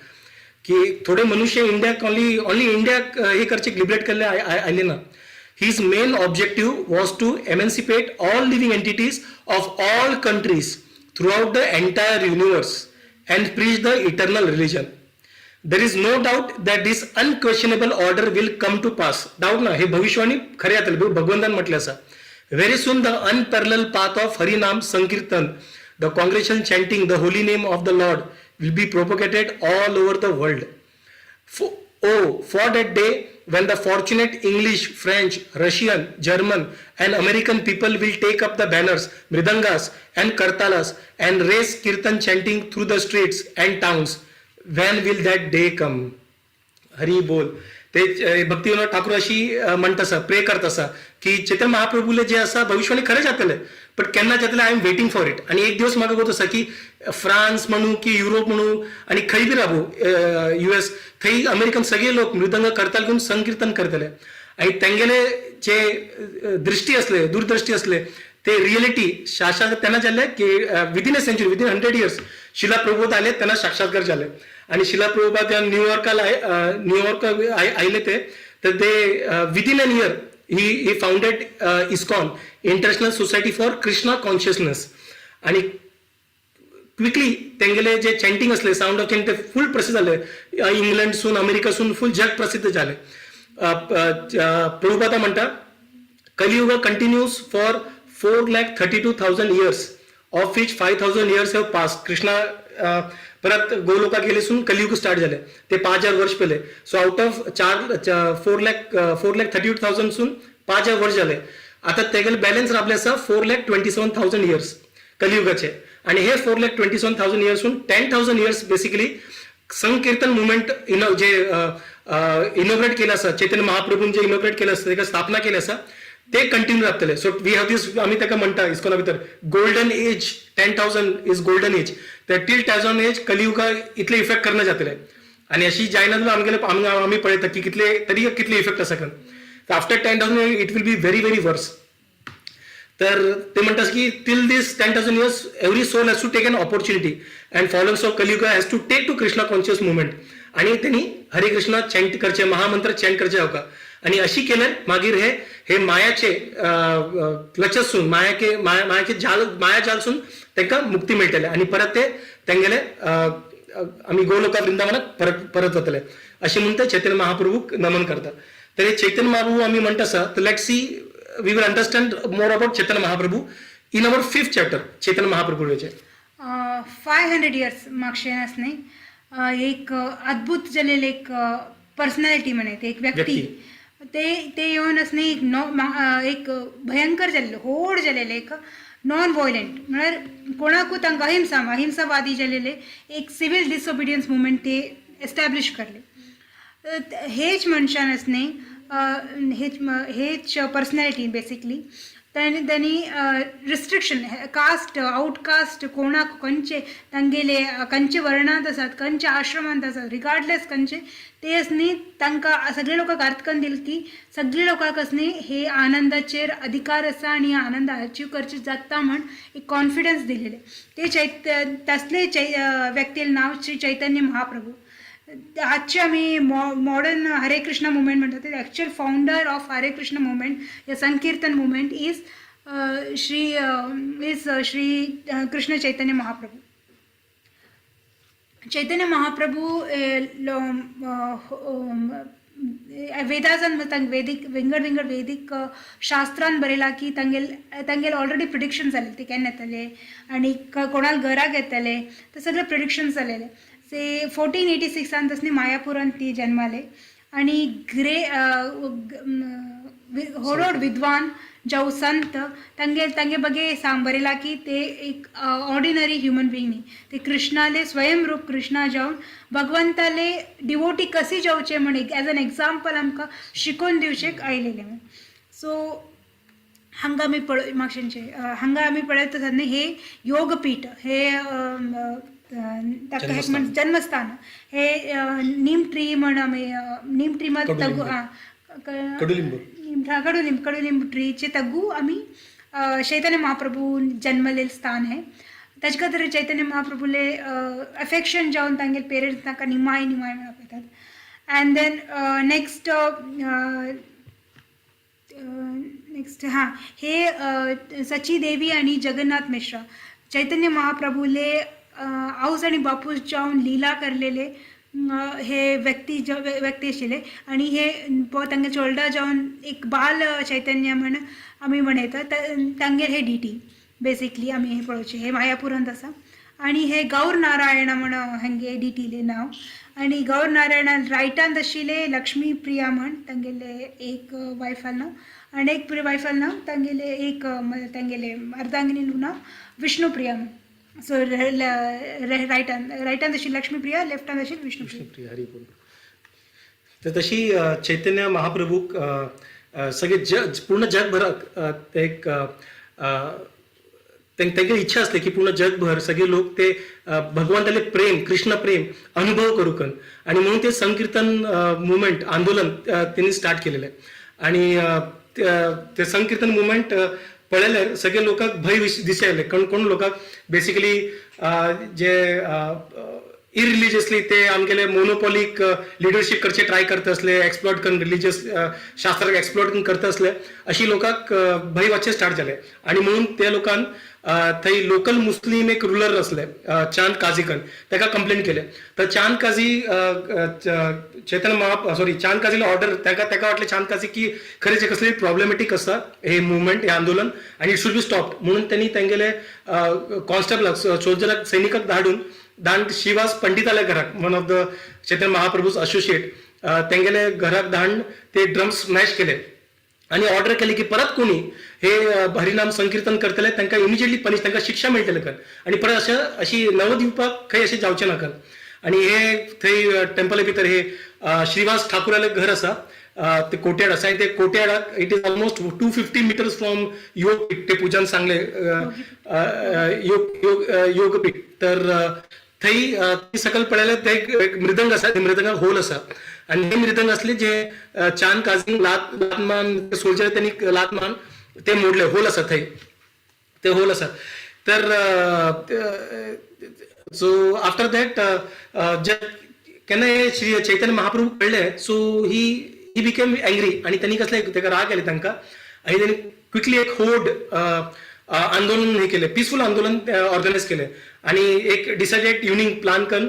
की थोडे मनुष्य इंडियाक ओनली ओनली इंडियाक हे करचे लिबरेट केल्ले आयले ना. His main objective was to emancipate all living entities of all countries throughout the entire universe and preach the eternal religion. There is no doubt that this unquestionable order will come to pass. Doubt ना, हे भविष्यवाणी खरे जातले, भगवंतान म्हटलें आसा. Very soon the unparalleled path of Harinam Sankirtan, the congregation chanting the holy name of the Lord, will be propagated all over the world. Oh, for that day when the fortunate English, French, Russian, German and American people will take up the banners, mridangas and kartalas and raise kirtan chanting through the streets and towns. When will that day come? Hari बोल. ते भक्ती विनोद ठाकूर अशी म्हणटा आसा, pray करता आसा की चैतन्य महाप्रभूले जे आसा भविष्यवाणी खरें जातलें, बट केन्ना जातलें I am waiting for it. आनी एक दिवस म्हाका गोत आसा की फ्रांस म्हणू की युरोप म्हणू आनी खंय बी राबू युएस, थंय अमेरिकन सगळे लोक मृदंग करताल घेवन संकीर्तन करतले आनी तेंगेले जे दृष्टी असले, दूरदृष्टी असले, ते रियलिटी साक्षात त्यांना जाल्ले की within a century, within 100 years Srila Prabhupada आले, त्यांना साक्षात्कार जाले. आणि शिला प्रभुपाद न्यूयॉर्काला न्यूयॉर्क आयले ते, तर ते within an year he founded ISKCON, International Society for Krishna Consciousness. आणि क्विकली तेंगेले जे चॅन्टिंग असले, साऊंड ऑफ चॅन्ट, ते फुल प्रसिद्ध जाले. इंग्लंडसून, अमेरिकासून फुल जग प्रसिद्ध जाले. प्रभुपादा म्हणटा, Kaliyuga continues for 4,32,000 years, of which 5,000 years have passed. Krishna परत गोलोका गेलेसून कलियुग स्टार्ट झाले, ते 5,000 वर्ष पहिले. सो आउट ऑफ चार 4,32,000 सून 5,000 वर्ष झाले. आता तेगेले बॅलन्स राबले आसा 4,27,000 years कलियुगाचे. आणि हे 4,27,000 इयर्सून 10,000 इयर्स बेसिकली संकीर्तन मुवमेंट इनो जे इनोग्रेट केलं आसा, चैतन्य महाप्रभून जे इनोग्रेट केलं आसा, तेका स्थापना केली आसा, ते कंटिन्यू रावतले. सो we have this, आमी ताका म्हणटा इस्कॉना भितर golden age. 10,000 is golden age. ते टील थाउजंड एज कलियुगा इतले इफेक्ट करना जातले. आनी अशी जायना जाल्यार आमगेले आमी पळयता की कितले तरी कितले इफेक्ट आसा. After 10,000 it will be very very worse. तर ते म्हणटात की till this 10,000 years every soul has to take an opportunity and followers of Kaliyuga has to take to Krishna conscious movement आणि त्यांनी हरे कृष्णा चॅन्ट करचे, महामंत्र चॅन्ट करचे होका. आणि अशी केल्यार मागीर हे हे मायाचे क्लचसून, मायाके माया मायाचे जाल, माया जालसून तांकां मुक्ती मेळटले आणि परत ते तेंगेले आमी गोलोका वृंदावनाक परत परत वतले, अशें म्हणून ते चैतन्य महाप्रभूक नमन करता. तर हे चैतन्य महाप्रभू आमी म्हणटा आसा, तर let see, we will understand more about Chaitanya Mahaprabhu in our fifth chapter, Chaitanya महाप्रभूचे. 500 years मागचे नाही, एक अद्भुत जालेले एक पर्सनॅलिटी म्हणे, एक व्यक्ती, ते ते येवन नाही एक नो एक भयंकर जाल्ले, होड जालेले, एक नॉन वॉयलंट, म्हळ्यार कोणाकूच तांकां अहिंसा, अहिंसावादी जालेले एक सिवील डिसओबिडियन्स मुवमेंट ते एस्टॅब्लिश करले. हेच मनशान न्ही, हेच हेच पर्सनॅलिटी बेसिकली ताणी तांणी रिस्ट्रिक्शन, कास्ट, आउटकास्ट, कोणाक खंयचे तांगेले खंयचे वर्णांत आसात, खंयच्या आश्रमांत आसात, रिगार्डलेस खंयचे ते न्ही, तांकां सगळे लोकांक अर्थ करून दिले की सगळे लोकांक न्ही हे आनंदाचेर अधिकार आसा आनी आनंद अचीव करचे जाता म्हण एक कॉन्फिडन्स दिलेले. ते चैत तसले चै व्यक्तीले नांव श्री चैतन्य महाप्रभू. आजचे आमी मॉडर्न हरे कृष्णा मुवमेंट म्हणटा, ते actual founder of Hare Krishna movement या संकीर्तन movement is Shri Krishna Chaitanya Mahaprabhu. Chaitanya Mahaprabhu वेदासान वेदीक विंगड विंगड वेदीक शास्त्रान बरयलां की तांगेले ऑलरेडी प्रिडिक्शन जालें, ते केन्ना येतले आनी कोणाक घराक येतले, ते सगळे प्रिडिक्शन जालेले. से 1486 तसली मायापुरान ती जन्माले आनी ग्रे होडोड विद्वान जावं संत तांगे तांगे बगे सांग बरयलां की ते एक ऑर्डिनरी ह्युमन बिंग न्ही, ते कृष्णाले स्वयं रूप कृष्णा जावन भगवंताले डिवोटी कशी जावचे म्हण एज एन एग्जाम्पल आमकां शिकोवन दिवचेक आयलेले म्हण. सो हांगा आमी पळय मातशेंचे हांगा आमी पळयत आसात न्ही, हे योगपीठ हे ताका जन्मस्थान, हे नीम ट्री म्हण आमी नीम ट्री मात तगू कडुलिंब कडुलिंब कडुलिंब ट्रीचे तगू आमी चैतन्य महाप्रभू जन्मलेले स्थान हे. ताचे खातीर चैतन्य महाप्रभूले अफेक्शन जावन तांगेले पेरंट्स तांकां निमाय निमाय म्हण आपयतात. अँड then next next हां, हे सची देवी आनी जगन्नाथ मिश्रा चैतन्य महाप्रभूले आवस आनी बापूस जावन लिला करलेले हे व्यक्ती व्यक्ती आशिल्ले आनी हे तांगे चोल्डा जावन एक बाल चैतन्य म्हण आमी मनयतात. तांगेर हे डिटी बेसिकली आमी हे पळोवचें, हे मायापुरांत आसा. आनी हे गौर नारायण म्हण हेंगे डिटीले नांव आनी गौर नारायणा रायटांत आशिल्ले लक्ष्मी प्रिया म्हण तांगेले एक वायफाल नांव आनी एक वायफाल नांव तांगेले एक तांगेले अर्धांगिनी नांव विष्णुप्रिया म्हण. सो रायटान रायटान आशिल्ली लक्ष्मीप्रिया, लेफ्टान आशिल्ली विष्णुप्रिया. हरी बोल. तर तशी चैतन्य महाप्रभूक सगळे जग पूर्ण जगभराक ते एक तांकां इच्छा आसली की पूर्ण जगभर सगळे लोक ते भगवंताले प्रेम, कृष्ण प्रेम अनुभव करूकन आणि म्हणून ते संकीर्तन मुवमेंट आंदोलन त्यांनी स्टार्ट केलेले. आणि ते संकीर्तन मुवमेंट पळयल्यार सगळे लोकांक भंय दिसले आयले, कारण कोण लोकांक बेसिकली जे इरिलिजियसली ते आमगेले मोनोपॉलीक लिडरशीप करचे ट्राय करता आसले, एक्सप्लॉट करून रिलिजियस शास्त्राक एक्सप्लॉट करून करता आसले, अशी लोकांक भंय वाचचे स्टार्ट जाले. आणि म्हणून ते लोकान थंय लोकल मुस्लीम एक रुलर आसले चांद काझीकन ताका कंप्लेन केले. तर चांद काझी चैतन्य महा सॉरी चांद काझीला ऑर्डर ताका ताका वाटलें चांद काझी की खरेंच कसली प्रॉब्लेमॅटीक आसा हे मुवमेंट, हे आंदोलन आनी it should be stopped. म्हणून त्यांनी तेंगेले कॉन्स्टेबलाक सोल्जराक सैनिकाक धाडून धाड शिवास पंडिताल्या घराक, one of the Chaitanya Mahaprabhu's associate, तेंगेले घराक धाड ते ड्रम्स स्मॅश केले आणि ऑर्डर केली की परत कोणी हे हरिनाम संकीर्तन करतले तांकां इमिजिएटली पनिश, तांकां शिक्षा मेळटले कर आणि परत अशें अशी नवद्वीपाक खंय अशें जावचें नाका. आणि हे थंय टेम्पला भितर हे श्रीवास ठाकुरालें घर आसा, ते कोट्याड आसा आनी ते कोट्याडाक it is almost 250 meters from Yogpeeth, ते पूजान सांगले योग योग योगपीठ. तर थंय सकयल पळयल्यार ते एक मृदंग आसा, ते मृदंगाक होल आसा आनी हे मृदंग आसले जे चांद काझीन लात लात मान सोल्जर त्यांनी लात मान ते मोडले, होल आसा थंय, ते होल आसा. तर सो आफ्टर that जे केन्ना हे श्री चैतन्य महाप्रभू कळ्ळे, so he became angry आणि त्यांनी कसले ताका राग आले तांकां आणि त्यांनी क्विकली एक होड आंदोलन हे केले, पिसफूल आंदोलन ऑर्गनायज केले आणि एक डिसायडेड इव्हनिंग प्लान करून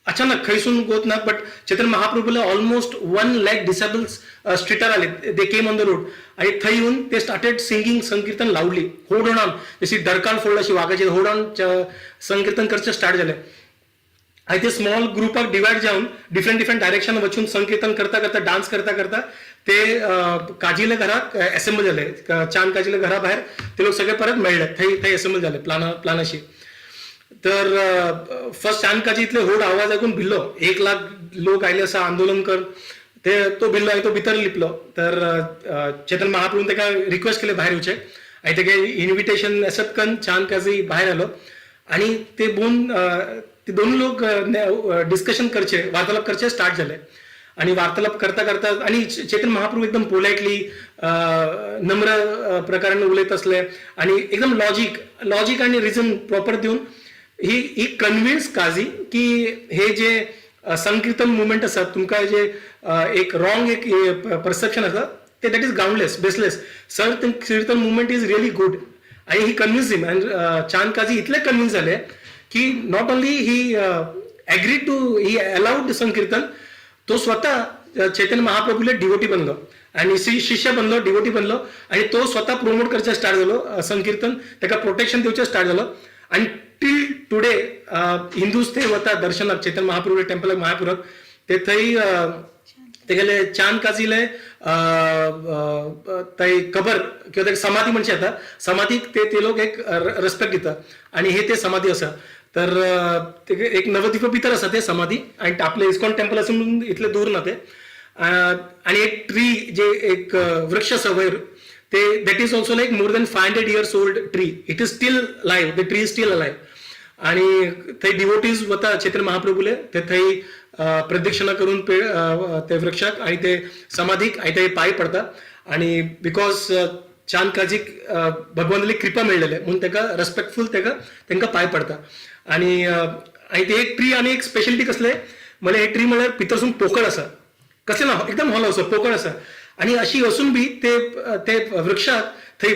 अचानक खंयसून गोत ना बट चैतन्य महाप्रभूला ऑलमोस्ट 1 लॅक डिसायपल्स स्ट्रीटार आले, they came on the road आणि थंय येऊन ते स्टार्टेड सिंगिंग संकीर्तन लावली होड होणान, जशी डरकाळ फोडलं अशी वाघाची होडान संकीर्तन करचे स्टार्ट जाले. आणि ते स्मॉल ग्रुपाक डिवायड जावन डिफरंट डिफरंट डायरेक्शन वचून संकीर्तन करता करता डान्स करता करता ते काजील्या घराक असेंबल जाले. चांद काजील्या घरा भायर ते लोक सगळे परत मेळ्ळे, थंय थंय असेंबल जाले प्लाना प्लानाशी. तर फर्स्ट चांद काजी इतले होड आवाज आयकून भिल्लो, 1 लाख लोक आयले आसा आंदोलन कर, ते तो भिल्लो आनी तो भितर लिपलो. तर चेतन महाप्रभून ताका रिक्वेस्ट केले भायर येवचे आनी तेगे इन्विटेशन एक्सेप्ट करून चांद काजी भायर आलो आणि ते बोन ते दोन लोक डिस्कशन करचे, वार्तालाप करचे स्टार्ट जाले. आणि वार्तालाप करता करता आणि चेतन महाप्रभू एकदम पोलाइटली नम्र प्रकाराने उलयत असले आणि एकदम लॉजिक लॉजिक आणि रिझन प्रॉपर दिवन ही कन्विन्स काझी की हे जे संकीर्तन मुवमेंट आसा तुमकां जे एक रॉंग एक परसेप्शन आसा ते that is groundless, baseless sir, kirtan movement is really good. आणि he convince him and Chand Kazi इतले कन्विन्स जाले की not only he agree to, he allowed sankirtan, तो तो स्वतः चैतन्य महाप्रभूले डिवोटी बनलो आणि शिष्य बनलो, डिवोटी बनलो आणि तो स्वतः प्रोमोट करचे स्टार्ट जालो संकीर्तन, ताका प्रोटेक्शन दिवचें स्टार्ट जालो. आणि टील टुडे हिंदूज ते वता दर्शनाक चैतन्य महाप्रभू टेम्पलाक मायापुराक. ते थंय तेगेले चांद काजीले थंय कबर किंवा ताका समाधी म्हणचे येता, समाधीक ते ते लोक एक रेस्पेक्ट दिता आणि हे ते समाधी आसा. तर ते एक नवद्वीप भितर आसा ते समाधी आणि आपले इस्कॉन टेम्पल आसा म्हणून इतले दूर ना ते. आणि एक ट्री जे एक वृक्ष आसा वयर ते, that is also like more than 500 years old tree. It is still live, the tree is still alive. आणि थंय डिवोटीज वता चैतन्य महाप्रभूले, ते थंय प्रदक्षिणा करून ते वृक्षाक आणि ते समाधीक आणि ते पाय पडता. आणि because चांद काजीक भगवंताली कृपा मेळ्ळेले म्हणून ताका रेस्पेक्टफूल ताका तांकां पांय पडता. आणि आणि ते एक ट्री आणि एक स्पेशलिटी कसले म्हणल्यार, हे ट्री म्हळ्यार भितरसून पोकळ आसा, कसले ना, एकदम हॉलो असो, पोकळ आसा. आणि अशी असून बी ते ते वृक्षाक थंय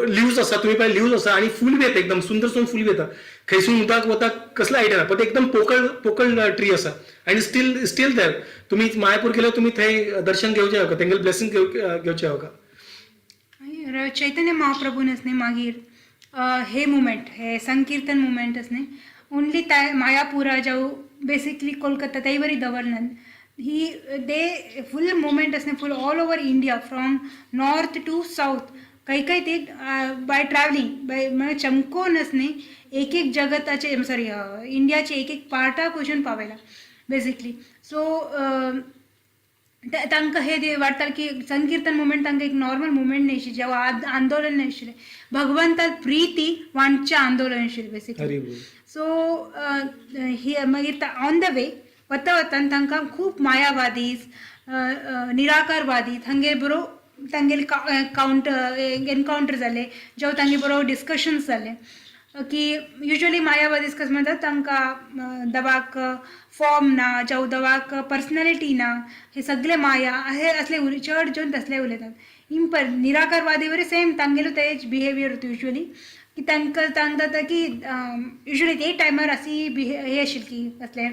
लिव्स आसा, तुमी पळय लिव्स आसा आणि फूल बी येता, एकदम सुंदर फूल बी येता. खंयसून उदक वता कसले आयडिया ना, पण एकदम पोकळ पोकळ ट्री आसा आणि स्टील स्टील there. तुमी मायापूर गेल्यार तुमी थंय दर्शन घेवचें का, तेंगेले ब्लेसिंग घेवचें का. मागीर चैतन्य महाप्रभूनच न्ही मागीर हे मुवमेंट, हे संकीर्तन मुवमेंटच न्ही ओनली मायापुरा जावं बेसिकली कोलकाता तेय बरी दवरनात ही, दे फुल मुवमेंट असणे full all over India from north to south. काही काही ते बाय ट्रॅव्हलिंग बाय म्हळ्यार चमकोनच न्ही एक एक जगताचे, सॉरी, इंडियाचे एक एक पार्टाक वचून पावयला बेसिकली. सो तांकां हे वाटतालें की संकीर्तन मुवमेंट तांकां एक नॉर्मल मुवमेंट न्ही आशिल्ली, जेव्हा आंदोलन न्ही आशिल्लें, भगवंताल प्रिती वांटचें आंदोलन आशिल्लें बेसिकली. सो ही मागीर ऑन the way वता वतान तांकां खूब मायावादी, निराकारवादी तांगे बरो तांगेले कावंटर एनकावंटर जाले, जेव्हा तांगे बरोबर डिस्कशन्स जाले की युजली मायावादीस कशें म्हणटात, तांकां देवाक फॉर्म ना जावं देवाक पर्सनॅलिटी ना, हे सगळे माया हे असले चड जेवन तसले उलयतात. इम्पर निराकारवादी वरी सेम तांगेलो तेच बिहेवियर युजली की तांकां सांगता की युजली ते टायमार अशी बिहे हे आशिल्ली की कसलें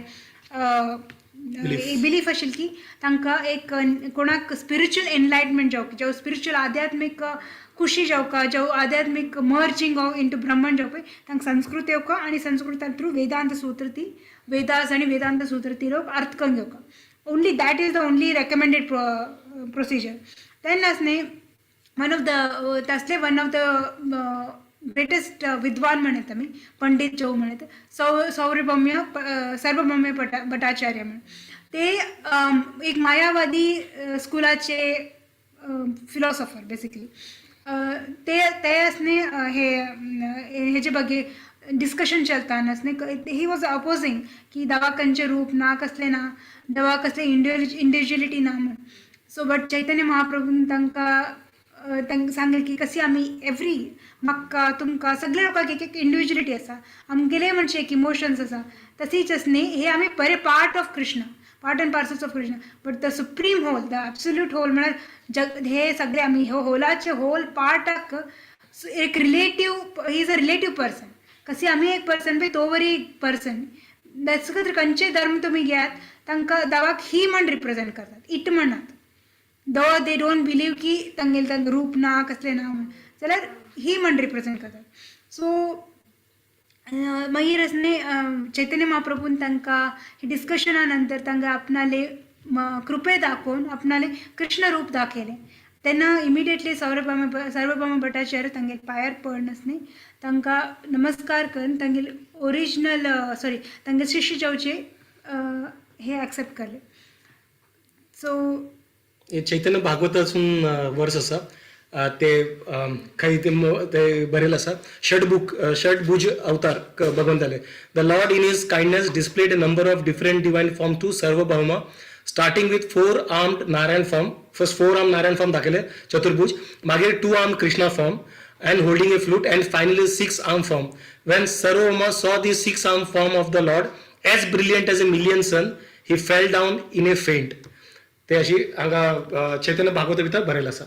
बिलीफ आशिल्ली की तांकां एक कोणाक स्पिरिच्युअल एनलायटमेंट जावं, जावं स्पिरिच्युअल आध्यात्मीक खुशी जावका, जावं आध्यात्मीक मर्जिंग इंटू ब्रह्मन जावपा, तांकां संस्कृत येवका आनी संस्कृता थ्रू वेदांत सूत्र ती वेदास आनी वेदांत सूत्र ती लोक अर्थ करून घेवका. Only that is the only recommended procedure. तेन्नाच न्ही वन ऑफ the तसले वन ऑफ the greatest विद्वान म्हणत आमी, पंडित जो म्हणत, सौरभम्य सार्वभौम्य भट्टाचार्य म्हण, ते एक मायावादी स्कुलाचे फिलॉसॉफर बेसिकली. ते ते असणे हे हेजे बगे डिस्कशन चलताना he was opposing की दवाखांचे रूप ना, कसले ना, दवा कसले इंडिव्हिज्युअलिटी ना म्हण. सो बट चैतन्य महाप्रभून तांकां तांकां सांगलें की कशी आमी एवरी म्हाका तुमकां सगल्या लोकांक एक एक इंडिव्हिज्युअलिटी आसा, आमगेले म्हणजे एक इमोशन्स आसा, तशीच न्ही हे आमी बरे part of Krishna, part and parcels of Krishna, but the supreme whole, the absolute whole म्हळ्यार जग हे सगळे आमी हो होलाचे होल पार्टाक एक relative, he is a relative person. कशी आमी एक पर्सन पळय तो वरी एक पर्सन. That's खंयचे धर्म तुमी घेयात, तांकां देवाक ही म्हण रिप्रेझेंट करतात, it म्हणनात. दो they don't believe की तांगेले तांकां रूप ना, कसलें ना म्हण, जाल्यार ही म्हण रिप्रेझेंट करतात. सो मागीर न्ही चैतन्य महाप्रभून तांकां डिस्कशना नंतर तांकां आपणाले कृपे दाखोवन आपणाले कृष्ण रूप दाखयलें. तेन्ना इमिडिएटली सार्वभौम भट्टाचार्य तांगेले पांयार पडनच न्ही तांकां नमस्कार करून तांगेले ओरिजिनल, सॉरी, तांगेले शिष्य जावचे हे एक्सेप्ट केले. सो चैतन्य भागवतासून वर्स आसा ते खंय ते बरयलें आसा, षटबुक षटभुज अवतार भगवंताले. The Lord in his kindness displayed a number of different divine form to Sarvabhauma, starting with four armed Narayan form. First four arm Narayan form दाखयले, चतुर्भुज, मागीर two arm Krishna form and holding a flute, and finally six arm form. When Sarvabhauma saw the six arm form of the Lord, as brilliant as a million sun, he fell down in a faint. ते अशी हांगा चैतन्य भागवत भितर बरयलें आसा.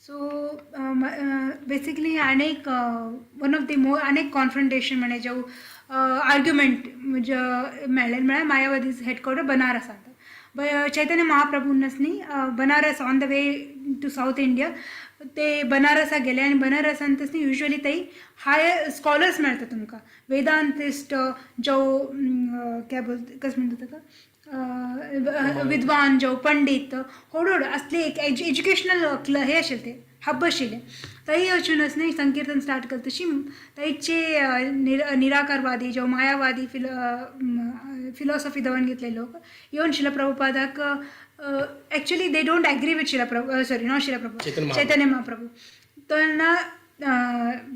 So basically अनेक one of the मो अनेक confrontation म्हणजे जो आर्ग्युमेंट मेळ्ळें. म्हळ्यार मायावादीज हेडक्वॉर्टर बनारसांत. चैतन्य महाप्रभूनच न्ही Banaras on the way to South India ते बनारसाक गेले आनी बनारसांतच न्ही युजली थंय हाय स्कॉलर्स मेळटा तुमकां, वेदांतिस्ट जो क्या बोल, कशें म्हणटा ताका, विद्वान जो पंडीत होड होड असले एक एज्युकेशनल हे आशिल्ले, ते हब आशिल्ले. थंय वचूनच न्ही संकिर्तन स्टार्ट करता तशी थंयचे निराकारवादी जो मायावादी फिलॉसॉफी दवन घेतले लोक येवन शिला प्रभुपादाक, actually they don't agree with Srila Prabhu, sorry, not Srila Prabhu, Chaitanya Mahaprabhu. तेन्ना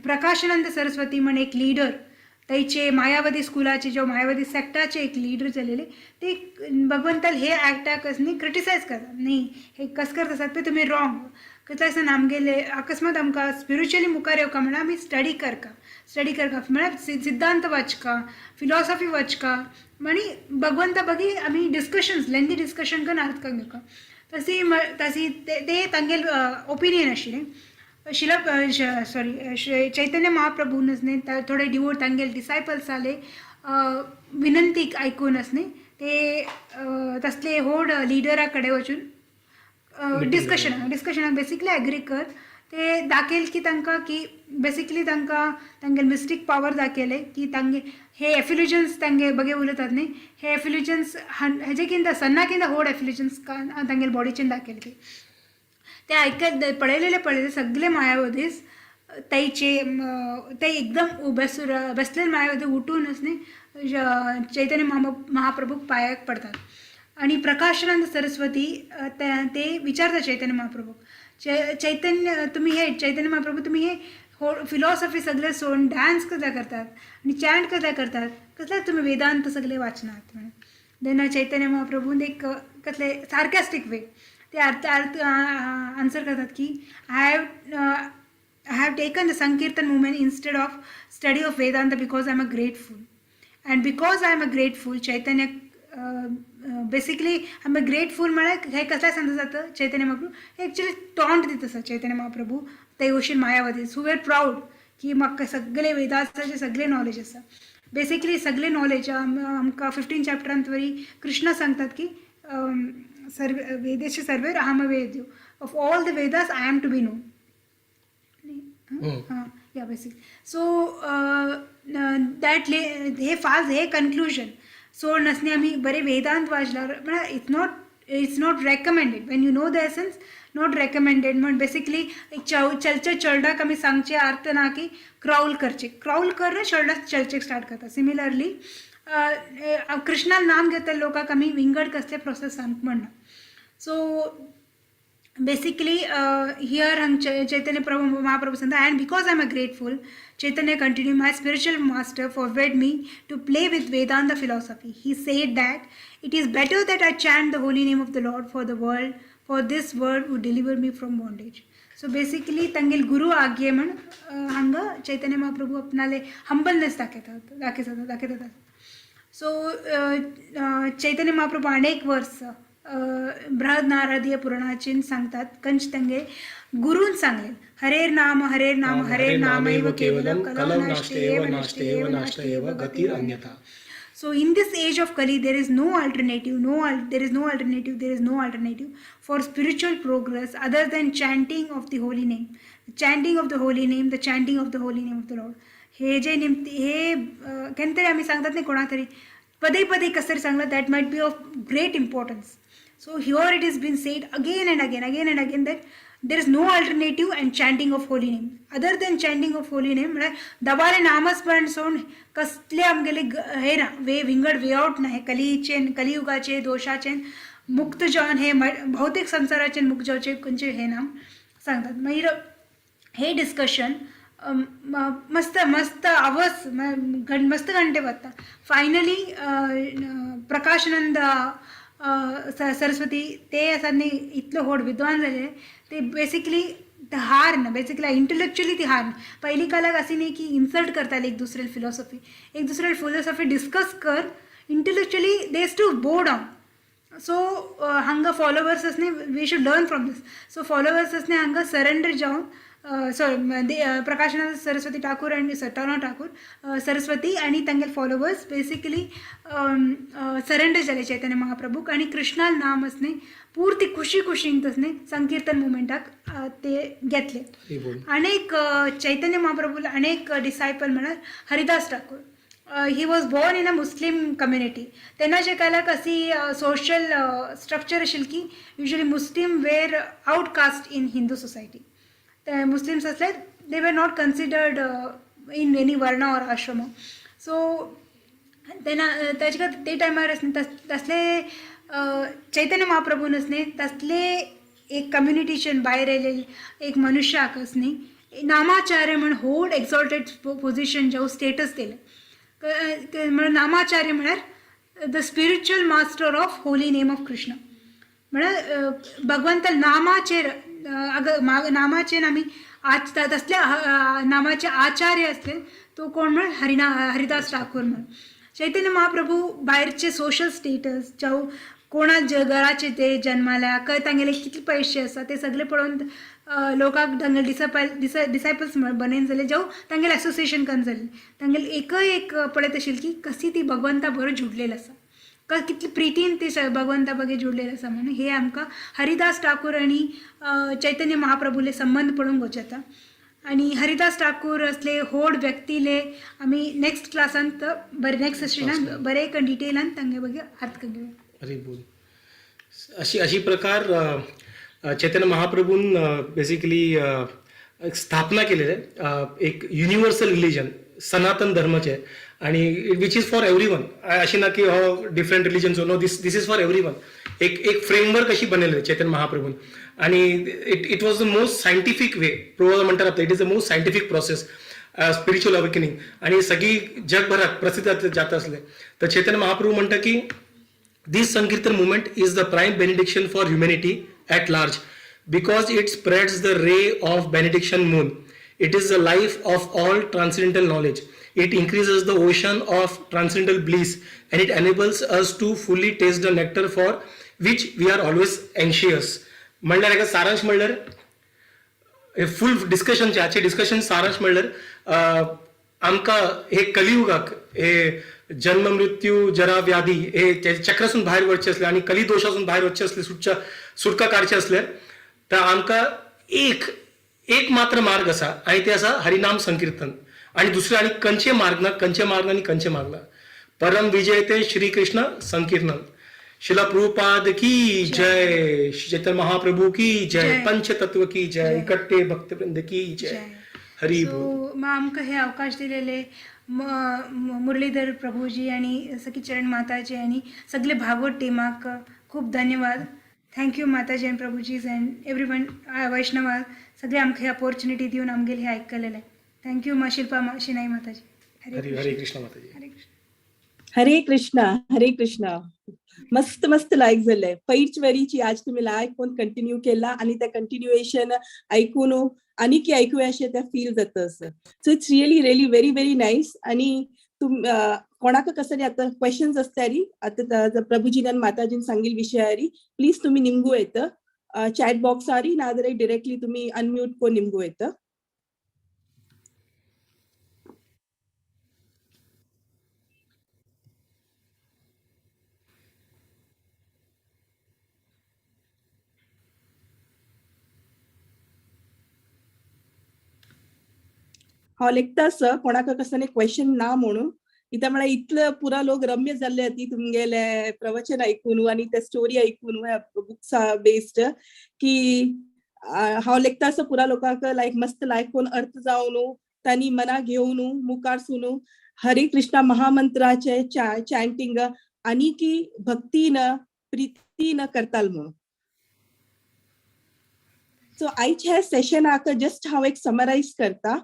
प्रकाशानंद सरस्वती म्हण एक लिडर थंयचे मायावादी स्कुलाचे, जो मायावादी सेक्टाचे एक लिडर जालेले, ते भगवंताल हे ॲक्टाक न्ही क्रिटिसायज करतात न्ही, हे कस करत आसात पळय तुमी रॉंग. कसलें आसतना आमगेले अकस्मात आमकां स्पिरिच्युअली मुखार येवका म्हणल्यार आमी स्टडी करका, स्टडी करका म्हळ्यार सिद्धांत वाचका, फिलॉसॉफी वाचका आनी भगवंता बगी आमी डिस्कशन्स, लेंदी डिस्कशन करून अर्थ घेवका. तशी तशी ते तांगेले ओपिनियन आशिल्लें. शिला सॉरी चैतन्य महाप्रभूनच न्ही थोडे डिवोट तांगेले डिसायपल्स जाले विनंती आयकूनच न्ही ते तसले व्हड लिडरा कडेन वचून डिस्कशनाक बेसिकली एग्री कर ते दाखयल की तांकां की बेसिकली तांकां तांगेले मिस्टीक पावर दाखयले की तांगे हे एफ्युलजन्स तांगे बगे उलयतात न्ही, हे एफ्युलजन्स हेजे किंदा सन्ना किंदा व्हड एफ्युलजन्स तांगेले बॉडीचेर दाखयले. ते आयकत पळयलेले पळयले सगळे मायावादीस ताईचे ते एकदम बसूर बसलेले मायावादी उठूनच न्ही चैतन्य महाप्रभूक पायाक पडतात. आणि प्रकाशानंद सरस्वती ते विचारतात चैतन्य महाप्रभूक, चैतन्य तुम्ही हे चैतन्य महाप्रभू तुम्ही हे हो फिलॉसॉफी सगळे सोडून डान्स कसले करतात आनी चॅन्ट कसले करतात, कसले तुमी वेदांत सगळे वाचनात म्हणून. तेन्ना चैतन्य महाप्रभून एक कसले सार्कास्टीक वे ते अर्थ अर्थ आन्सर करतात की I have taken the Sankirtan movement instead of study of Vedanta because I am a grateful, and because I am a grateful Chaitanya basically I am a grateful म्हळ्यार हे कसल्या सांगता जाता चैतन्य महाप्रभू हे एक्चुली टॉन्ट दिता आसा चैतन्य महाप्रभू ते वशीन मायावादी हू वेर प्रावड की म्हाका सगळे वेदांताचे सगळे नॉलेज आसा. बेसिकली सगळे नॉलेज आमकां 15 चॅप्टरांत वरी कृष्ण सांगतात की सर्वे वेदेश सर्वे अहम वेद्यो, of all the Vedas I am to be known. Yeah basic so that hey फाज hey conclusion सोड नसणे आमी बरे वेदांत वाचल्यार म्हळ्यार it's not recommended when you know the essence, not recommended. म्हण बेसिकली एक चलचे चलडाक आमी सांगचे अर्थ ना की क्रावल करचे, क्रावल कर चलडा चलचेक स्टार्ट करता. सिमिलरली कृष्णान नाम घेतले लोकांक आमी विंगड कसले प्रोसेस म्हणना. सो बेसिकली here हांग चैतन्य प्रभु महाप्रभू सांगता, and because I am a grateful Chaitanya continue, my spiritual master forbade me to play with Vedanta philosophy. He said that it is better that I chant the holy name of the Lord for the world, for this world would deliver me from bondage. So basically तांगेल गुरू आज्ञे म्हण हांगा चैतन्य महाप्रभू आपणाले humbleness दाखयतात दाखयतात दाखयतात. So Chaitanya Mahaprabhu अनेक वर्स बृहद नारदीय पुराणाचेर सांगतात कंच तांगे गुरून सांगले हरेर नाम हरेर नाम हरेर नामैव केवलम कलौ नास्त्येव नास्त्येव नास्त्येव गतिर अन्यथा. So in this age of Kali, there is no alternative, there is no alternative, there is no alternative for spiritual progress other than chanting of the holy name, the chanting of the holy name, the chanting of the holy name of the Lord. हे जे निमती हे केन्ना तरी आमी सांगतात न्ही कोणा तरी पदे पदे कसं तरी सांगलं, that might be of great importance. So here it is been said again and again, again and again that there is no alternative and chanting of holy name other than chanting of holy name. म्हळ्यार दबाले नामस्मरण सोडून कसले आमगेले हे ना वे विंगड way out ना, हे कलीचे कलियुगाचे दोशाचे मुक्त जावन हे भौतीक संसाराचे मुक्त जावचे खंयचे हे ना सांगतात. मागीर हे डिस्कशन मस्त मस्त आवर्स मस्त घंटे वता. फायनली प्रकाशानंद सरस्वती ते आसा न्ही इतलो व्हड विद्वान जाले ते बेसिकली हार ना, बेसिकली इंटलेक्च्युअली ती हार. पहिली कालाक अशी न्ही की इन्सल्ट करताले एक दुसऱ्याला फिलॉसॉफी, एक दुसऱ्याला फिलॉसॉफी डिस्कस कर, intellectually they used to bow down. So हांगा फॉलोवर्सनी we should learn from this. So फॉलोवर्सनी हांगा सरेंडर जावन सॉरी, प्रकाशानंद सरस्वती ठाकूर आनी not Thakur, Saraswati आनी तांगेले फॉलोवर्स बेसिकली सरेंडर जाले चैतन्य महाप्रभूक आनी कृष्णाल नाम असणे पुर्ती खुशी खुशीन तसने संकीर्तन मुवमेंटाक ते घेतले. अनेक चैतन्य महाप्रभूला अनेक डिसायपल म्हळ्यार Haridas Thakur. He was born in a Muslim community. तेन्ना जे काळाक अशी सोशल स्ट्रक्चर आशिल्ली की usually Muslim were outcast in Hindu society. ते मुस्लिम्स असले, they were not considered in any varna or ashrama. So तेन्ना ताजे खातीर ते टायमार तसले चैतन्य महाप्रभून असले तसले एक कम्युनिटीच्यान भायर आयलेले एक मनुष्याक न्ही नामाचार्य म्हण व्हड एक्झॉल्टेड पोजिशन जावं स्टेटस दिलें. म्हळ्यार नामाचार्य म्हळ्यार the spiritual master of holy name of Krishna. म्हळ्यार भगवंता नामाचेर नामाचेर आमी तसले नामाचे आचार्य असले तो कोण म्हण हरिदास ठाकूर म्हण. चैतन्य महाप्रभू भायरचे सोशल स्टेटस जावं कोणा घराचे ते जन्माल्या काय तांगेले कितले पयशे आसा ते सगळे पळोवन लोकांक तांगेले डिसायपल्स बनयन जाले जावं तांगेले एसोसिएशन कन जालें. तांगेले एकय एक पळयत आशिल्ली की कशी ती भगवंता बरोबर जुडलेली आसा, कितली प्रितीन ती भगवंता बगे जुडलेली आसा म्हणून हे आमकां हरिदास ठाकूर आनी चैतन्य महाप्रभूले संबंद पळोवंक वता. आनी हरिदास ठाकूर असले व्हड व्यक्तीले आमी नेक्स्ट क्लासांत बरें नेक्स्ट सेशनान बरें एक डिटेलान तांगे बगे अर्थ घेवया. अरे बोल. अशी अशी प्रकार चैतन्य महाप्रभून बेसिकली स्थापना केलेली आहे एक युनिव्हर्सल रिलिजन सनातन धर्माचे आणि which is for every one. अशी ना की हो different religions, no, this is for everyone. एक एक फ्रेमवर्क अशी बनवलेली चैतन्य महाप्रभून आणि it was the most scientific way. Prabhupada म्हणतात it is the most scientific process, spiritual awakening आणि सगळी जगभरात प्रसिद्ध जात असले. तर चैतन्य महाप्रभू म्हणतात की this Sankirtan movement is the prime benediction for humanity at large because it spreads the ray of benediction moon. It is the life of all transcendental knowledge. It increases the ocean of transcendental bliss and it enables us to fully taste the nectar for which we are always anxious. म्हणल्यार एका सारांश म्हणल्यार फुल डिस्कशनचे आजचे discussion सारांश म्हणल्यार आमकां हे कलियुगाक हे जन्म मृत्यू जरा व्याधी हे चक्रासून भायर वचचे असले आणि कलिदोषासून भायर वचचे असले, सुटका काडचे असले तर आमकां एक एक मात्र मार्ग आसा आणि ते आसा हरिनाम संकीर्तन. आणि दुसरे आणि कंचे मार्ग ना, कंचे मार्ग आणि कंचे मार्ग ना. परम विजयते श्री कृष्ण संकीर्तन. शिला प्रभुपाद की जय, श्री चैतन्य महाप्रभु की जय, पंचतत्व की जय, इकट्ठे भक्तवृंद की जय. हरी बोल. मग आमकां हे अवकाश दिलेले मुरलीधर प्रभूजी आणि सखी चरण माताजी आणि सगळे भागवत टीमाक खूप धन्यवाद. Thank you Mataji and Prabhujis and every one Vaishnava सगळे आमकां हे अपॉर्च्युनिटी दिवन आमगेले हे आयकलेले. Thank you मा शिल्पा मा शिनाई माताजी. हरे हरे कृष्ण माताजी. हरे कृष्ण. हरे कृष्णा हरे कृष्णा. मस्त मस्त लायक झालंय पैच वरीची आज तुम्ही लायक कोण कंटिन्यू केला आणि त्या कंटिन्युएशन ऐकून आणि की ऐकूया अशें त्या फील जाता असं. So it's really really very very nice. आणि तुम कोणाक कसं आता क्वेश्चन्स असल्यारी आता प्रभुजीन आणि माताजीन सांगील विषयारी प्लीज तुम्ही निमगू येतं चॅट बॉक्सारी नाजाल्यार डिरेक्टली तुम्ही अनम्यूट कोण निमगू येतं. हांव लेखता आसा कोणाक कसं क्वेश्चन ना म्हणून कित्याक म्हळ्यार इतलं पुरा लोक रम्य जाल्ले ती तुमगेले प्रवचन ऐकून आणि त्या स्टोरी ऐकून बुक्सा बेस्ड की हांव लेखता आसा पुरा लोकांक लायक मस्त लायक कोण अर्थ जावन तांणी मना घेवन मुखार सुनू हरे कृष्णा महामंत्राचे चॅन्टिंग आणि की भक्तीन प्रितीन करताल म्हणून. सो आयच्या ह्या सेशनाक जस्ट हांव एक समरायज करता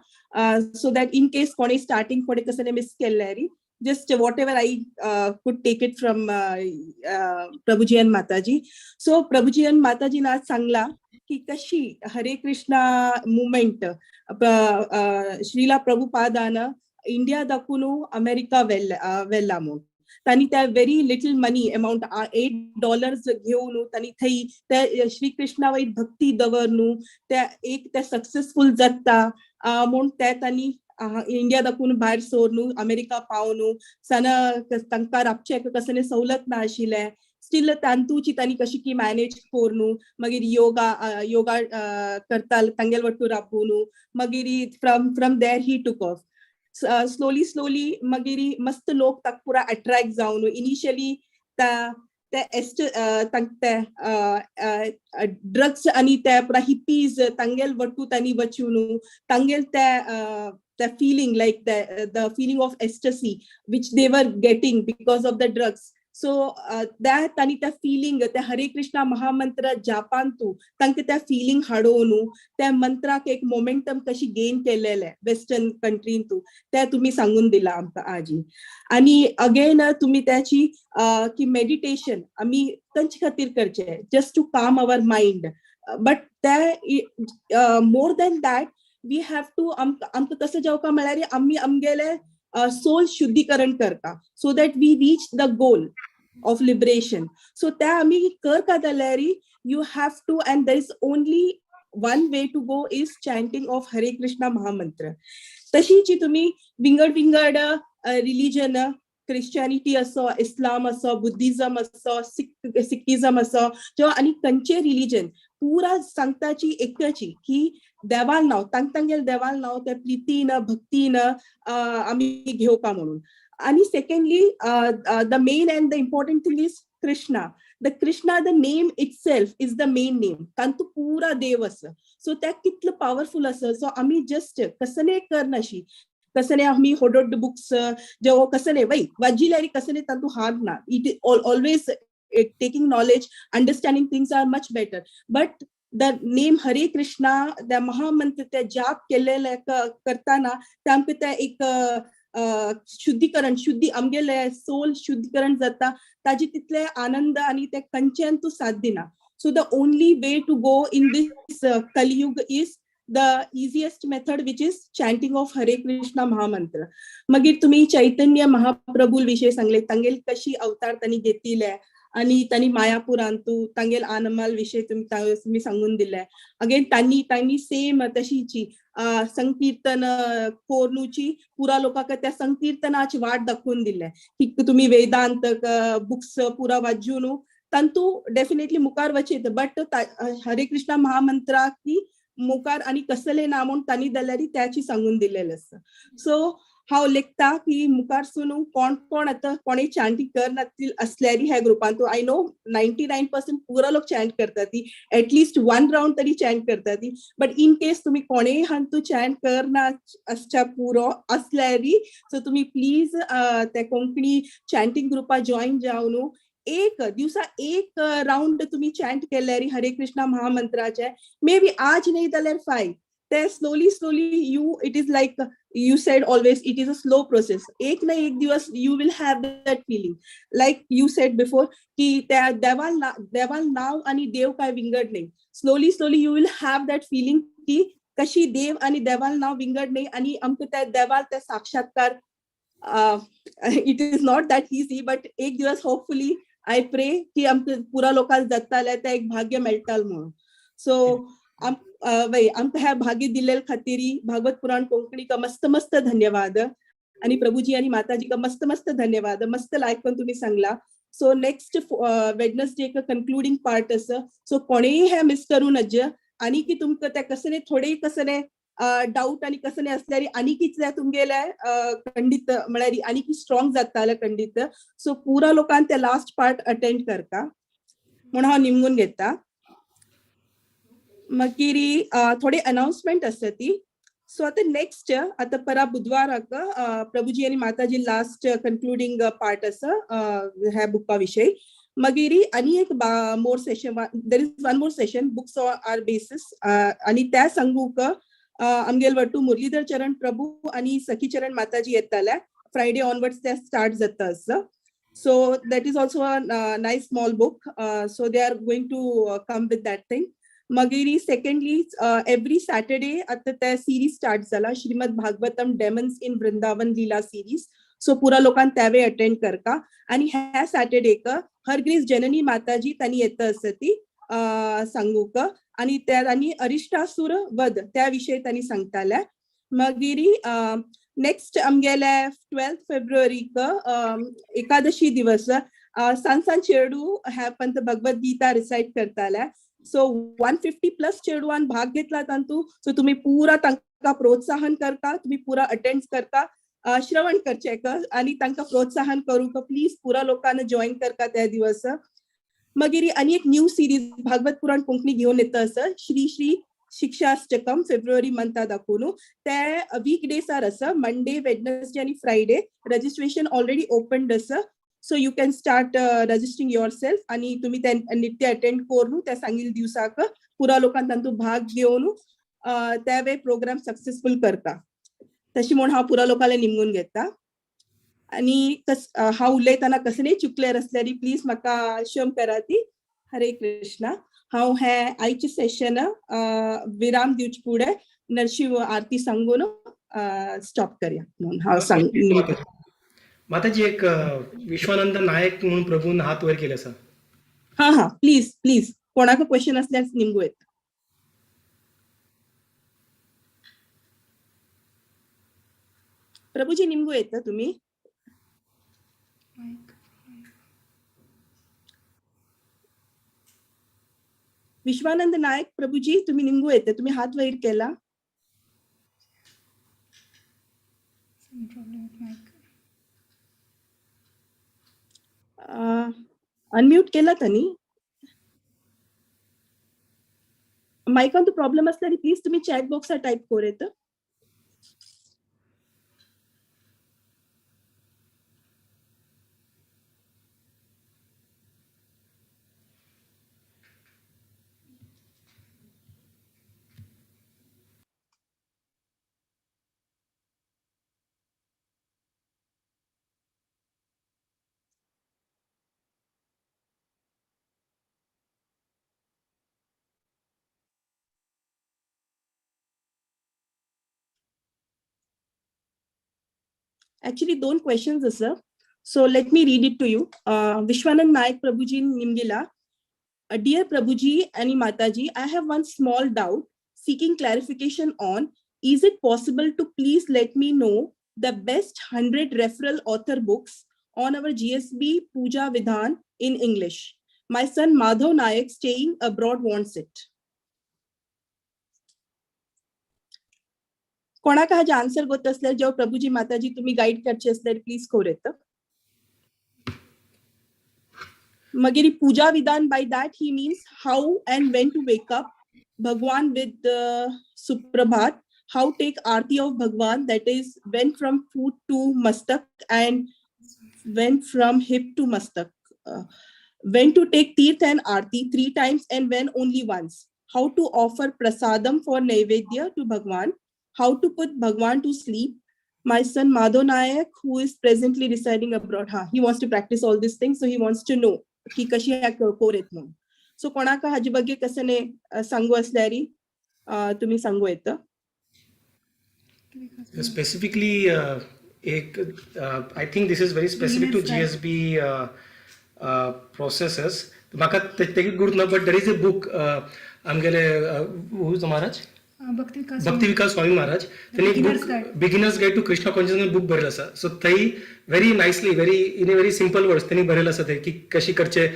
सो that in case कोणी स्टार्टिंग कोणी कसं miss केल्ल्यारी just whatever I could take it from Prabhuji and Mataji. So Prabhuji and Mataji आज सांगला की कशी हरे कृष्णा मुवमेंट श्रीला प्रभुपादान इंडिया दाखवून अमेरिका वेल्ला म्हणून. तांणी त्या very little money amount, $8 घेवन तांणी थंय त्या श्री कृष्णा वयर भक्ती दवर त्या एक ते सक्सेसफुल जाता म्हूण ते तांणी इंडिया दाखवून भायर सोरून अमेरिका पावून सन तांकां राबचें कसलें सवलत ना आशिल्लें. स्टील तांतूची तांणी कशी की मॅनेज करून मागीर योगा योगा करता, तांगेल वट्टू राबून मागीर from there he took off slowly slowly. मागीर मस्त लोक ताका पुरा अट्रॅक्ट जावन इनिशियली ते एस्ट ते ड्रग्स आनी ते पुरा हिप्पीज तांगेल वट्टू तांणी वचून तांगेल ते the feeling, like the feeling of ecstasy which they were getting because of the drugs. So that आणि त्या फिलिंग, त्या हरे कृष्णा महामंत्र जापांतू तांकां त्या फिलिंग हाडोवन त्या मंत्राक एक मोमेंटम कशी गेन केलेले वेस्टर्न कंट्रींतू, ते तुम्ही सांगून दिला आमकां आजी. आणि अगेन तुम्ही त्याची की मेडिटेशन आमी तांचे खातीर करचे, just to calm our mind, but ते more than that we have to आमकां कसं जावका म्हळ्यार आमी आमगेले सोल शुद्धीकरण करता so that we reach the goal of liberation. So त्या आमी करता जाल्यार you have to, and there is only one way to go, is chanting of Hare Krishna महामंत्र. तशीच तुम्ही विंगड विंगड रिलिजन, क्रिश्चियनिटी असो, इस्लाम असो, बुद्धिझम असो, सिखिझम असो जेव्हा आनी खंयचे रिलिजन, पुरा सांगताची एकची की देवाल नाव, तांग तांगेल देवाल नाव त्या प्रितीन भक्तीन आमी घेवपा म्हणून. आणि secondly, the main and the important thing is Krishna. The Krishna, the name itself is the main name. तांतू पुरा देव आसा. सो त्या कितलं पावरफुल आसा. सो आमी जस्ट कसने करनाशी, कसने आमी होडोड बुक्स जेव्हा कसने वै वाजिल्यारी कसने तांतू हार ना. It always taking knowledge, understanding things are much better, but the name Hare Krishna, the महामंत्र, त्या जाप केलेले करताना ते आमकां त्या एक शुद्धीकरण, शुद्धी, आमगेले सोल शुद्धीकरण जाता. ताजी तितले आनंद आणि ते कंच्यान तूं साथ दिना. So the only way to go in this Kaliyug is the easiest method, which is chanting of Hare Krishna महामंत्र. मागीर तुम्ही चैतन्य महाप्रभू विषय सांगले, तांगेल कशी अवतार त्यांनी घेतिले आणि त्यांनी मायापुरांतू तांगेल आनमाल विषय तुम्ही सांगून दिले. अगेन त्यांनी त्यांनी सेम तशीची संकीर्तन कोर्नूची पुरा लोकांक त्या संकीर्तनाची वाट दाखवून दिले की तुम्ही वेदांत बुक्स पुरा वाचून तांतू डेफिनेटली मुखार वचेत, बट हरे कृष्णा महामंत्रा की मुखार आणि कसले ना म्हणून तांणी जाल्यार त्याची सांगून दिलेलं आसा. सो हांव लेखता की मुखार सून कोण कोण आतां कोणी चांटींग करनातील असल्यारी ह्या ग्रुपान, I know 99% पुरा लोक चॅन्ट करतात ती, एटलिस्ट वन राउंड तरी चॅन्ट करतात ती. बट इन केस तुम्ही कोणेय हातूं चॅन्ट करना असच्या पुरो असल्यारी, सो तुम्ही प्लीज त्या कोंकणी चॅन्टिंग ग्रुपा जॉईन जावन एक दिवसा एक राउंड तुम्ही chant केल्यारी Hare Krishna महामंत्राचे, may be आज नाही जाल्यार फाय, ते slowly slowly you, it is like you said always, it is a slow process. एक ना एक दिवस you will have that feeling, like you said before की त्या देवाल देवाल नाव आणि देव काय विंगड नाही. Slowly slowly you will have that feeling की कशी देव आणि देवाल नाव विंगड नाही आणि आमकां त्या देवाल त्या साक्षात्कार. It is not that easy, but एक दिवस होपफुली I pray की आमकां पुरा लोकांक जाताले ते एक भाग्य मेळटाल म्हणून. सो आम वय आमकां ह्या भाग्य दिलेल खातीर भागवत पुराण कोंकणीक मस्त मस्त धन्यवाद आणि प्रभूजी आणि माताजीका मस्त मस्त धन्यवाद. मस्त लायक पण तुम्ही सांगला. So next Wednesday concluding part असं. सो कोणेही हे मिस करू नज. आणि की तुमकां ते कसले थोडे कसले डाऊट आणि कसले असल्यारी आणि कितले तुमगेले खंडित म्हळ्यार आणि की स्ट्रॉंग जाताले खंडित. सो पुरा लोकान ते लास्ट पार्ट अटेंड करता म्हणून हांव निमगून घेता. मागीर थोडे अनाउन्समेंट आसा ती. सो आता नेक्स्ट आता परा बुधवाराक प्रभुजी आणि माताजी लास्ट कन्क्लुडिंग पार्ट आसा ह्या बुका विशय. मागीर आनी एक more session, there is one more session, books are basis, आणि त्या सांगूक आमगेल वट्टू मुरलीधर चरण प्रभू आणि सखी चरण माताजी येताले. फ्रायडे ऑनवर्ड्स ते स्टार्ट जाता असं. So that is also a nice small book, so they are going to come with that thing. मागीर सेकंडली, एव्हरी सॅटर्डे आता त्या सिरीज स्टार्ट जाला, Shrimad Bhagavatam demons in Vrindavan Leela series. So पुरा लोकांक त्यावेळी अटेंड करका. आणि ह्या सॅटर्डेक हरग्रीस जननी माताजी त्यांनी येत आसा ती सांगूक आणि त्या आनी अरिश्टासूर वध त्या विशय त्यांनी सांगताले. मागीर नेक्स्ट आमगेले 12 फेब्रुवारीक एकादशी दिवस सान सान चेडू ह्या पंत भगवत गीता रिसाइट करताले. सो 150 प्लस चेडवान भाग घेतला तांतू. सो तुम्ही पुरा तांकां प्रोत्साहन करता, तुम्ही पुरा अटेंड करता, श्रवण करचे आणि तांकां प्रोत्साहन करूंक प्लीज पुरा लोकांना जॉईन करता त्या दिवस. मागीर आनी एक न्यू सिरीज भागवत पुराण कोंकणी घेवन येता आसा, श्री श्री शिक्षाष्टकम फेब्रुवारी मंथा दाखोवन. ते वीक डेसार आसा, मंडे, वेडनसडे आनी फ्रायडे. रजिस्ट्रेशन ऑलरेडी ओपन्ड आसा, so you can start registering yourself आणि तुम्ही त्या नित्य अटेंड करून त्या सांगील दिवसाक पुरा लोकांक तांतू भाग घेवन त्या वेळ प्रोग्राम सक्सेसफुल करता. तशी म्हूण हांव पुरा लोकांना निमगून घेता. आणि कस हांव उलयतना कसलेय चुकले आसल्यार प्लीज म्हाका क्षम करा ती. हरे कृष्णा. हांव हे आयचे सेशन विराम दिवचे फुडें नरशिंव आरती सांगून स्टॉप करया म्हणून हांव सांग. माताजी, एक विश्वानंद नायक म्हणून प्रभून हात वयर केले आसा. हा हा, प्लीज प्लीज, कोणाक क्वेश्चन असल्यास निमगू येता. प्रभूजी निमगू येता तुम्ही. विश्वानंद नायक प्रभूजी तुम्ही निमगू येते, तुम्ही हात वयर केला. Some problem with mic. Unmute केला त्यांनी. मायकान तो प्रॉब्लेम असल्यार प्लीज तुम्ही चॅट बॉक्सार टायप कर येता. Actually, दोन questions आसा. So let me read it to you. Vishwanand Naik Prabhuji निमगिला. Dear Prabhuji and Mataji, I have one small doubt seeking clarification on, is it possible to please let me know the best 100 referral author books on our GSB Puja Vidhan in English? My son Madhav Nayak staying abroad wants it. कोणाक हाजे answer गोत असल्यार जेव्हा प्रभूजी माताजी तुम्ही guide करचे असल्यार please कोर येतं. मागीर Puja Vidhan, by that he means how and when to wake up Bhagwan with Suprabhat, how take aarti of Bhagwan, that is when from foot to mastak and when from hip to mastak, when to take tirth and aarti 3 times and when only once, how to offer prasadam for naivedya to Bhagwan, how to put Bhagwan to sleep. My son Madhav Nayak, who is presently residing abroad, he wants to practice all these things, so he wants to know की कशी ह्या कोर येत म्हणून. So कोणाक हाजे ಬಗ್ಗೆ कसने सांगू असल्यारी तुम्ही सांगू येतं. स्पेसिफिकली एक I think this is very specific to GSB processes. म्हाका तेगी गुर्त ना, but there is a book आमगेले who is Maharaj, Bhakti Vikas Swami Maharaj, त्यांनी एक book beginners guide to Krishna consciousness book बरयलं आसा. सो थंय very nicely, very in a very simple words त्यांनी बरयलं आसा थंय की कशी करचे,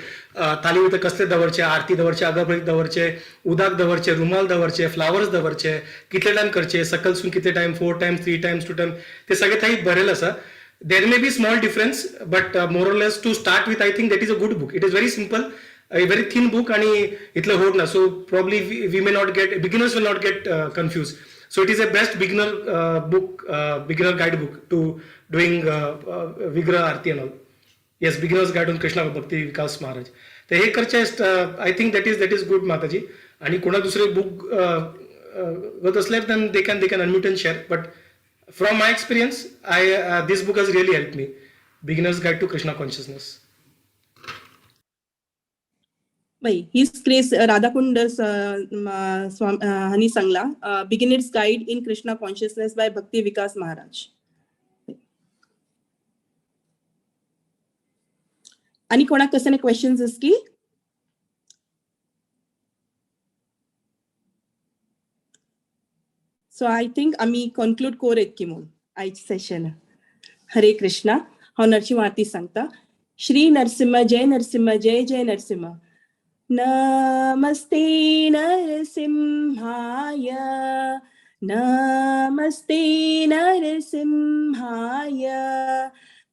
थाली भितर कसले दवरचे, आरती दवरचे, अगरबत्ती दवरचे, उदक दवरचे, रुमाल दवरचे, फ्लावर्स दवरचे, कितले टायम करचे, सकलसून कितले टायम, 4 times, 3 times, 2 time, ते सगळे थंय बरयलं आसा. There may be small difference, but more or less to start with I think that is a good book. It is very simple, a very thin book आणि इतलं होत ना. So probably we may not get, beginners will not get confused. So it is a best beginner book, beginner guide book to doing Vigraha aarti and all. Yes, beginners guide on Krishna Bhakti Vikas Maharaj. तर हे करचे I think that is good Mataji. आणि कोणा दुसरे book होत असल्यार then they can unmute and share. But from my experience I this book has really help me, beginners guide to Krishna consciousness. बाई हीच craze Radhakund हांणी सांगला, beginners guide in Krishna consciousness by Bhakti Vikas Maharaj. आनी कोणाक कसले questions आस की? So I think आमी कन्क्लूड कोर की म्हूण आयज सेशन. हरे कृष्णा. हांव नरसिंह आरती सांगता. श्री नरसिंह जय नरसिंह जय जय नरसिंह. नमस्ते नरसिंहाय, नमस्ते नरसिंहाय,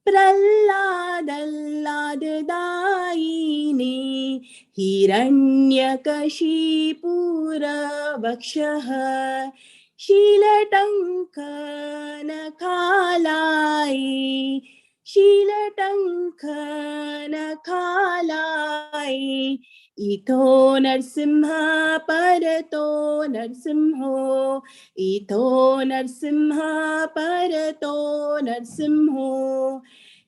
प्रह्लादल्लाददायिने, हिरण्यकशिपुरवक्षः, शीलटङ्कनखालाय, शीलटङ्कनखालाय, इथो नरसिंह परतो नरसिंहो, इथो नरसिंह परतो नरसिंहो,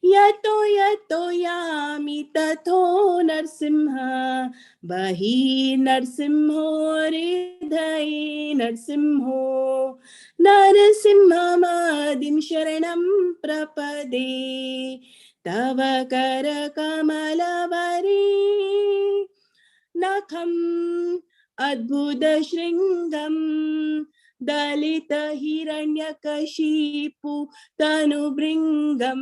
यतो यतो यामि तथो नरसिंह, बहि नरसिंहो हृदये नरसिंहो, नरसिंहमादिं शरणं प्रपदे, तव करकमलवरे नखम् अद्भुतशृङ्गं दलितहिरण्यकशिपु तनुभृङ्गं,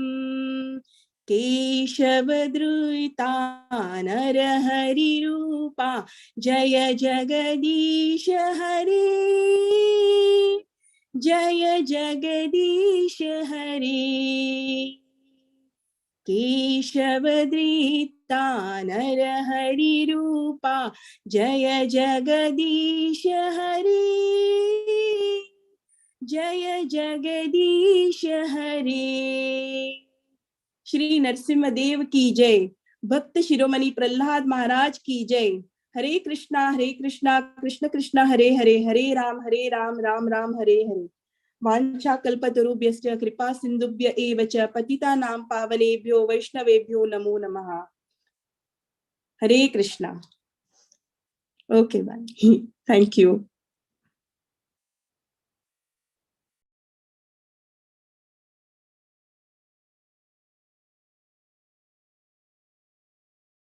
केशवद्रुता नरहरिरूपा, जय जगदीश हरे, जय जगदीश हरे. केशवद्रिता नरहरिरूपा, जय जगदीश हरे, जय जगदीश हरे. श्री नरसिंह देव की जय. भक्त शिरोमणि प्रहलाद महाराज की जय. हरे कृष्णा कृष्णा कृष्णा हरे हरे, हरे राम राम राम हरे हरे. वाञ्छा कल्पतरुभ्यश्च कृपा सिन्धुभ्य एव च पतितानां पावनेभ्यो वैष्णवेभ्यो नमो नमः. हरे Krishna. Okay, bye. Thank you.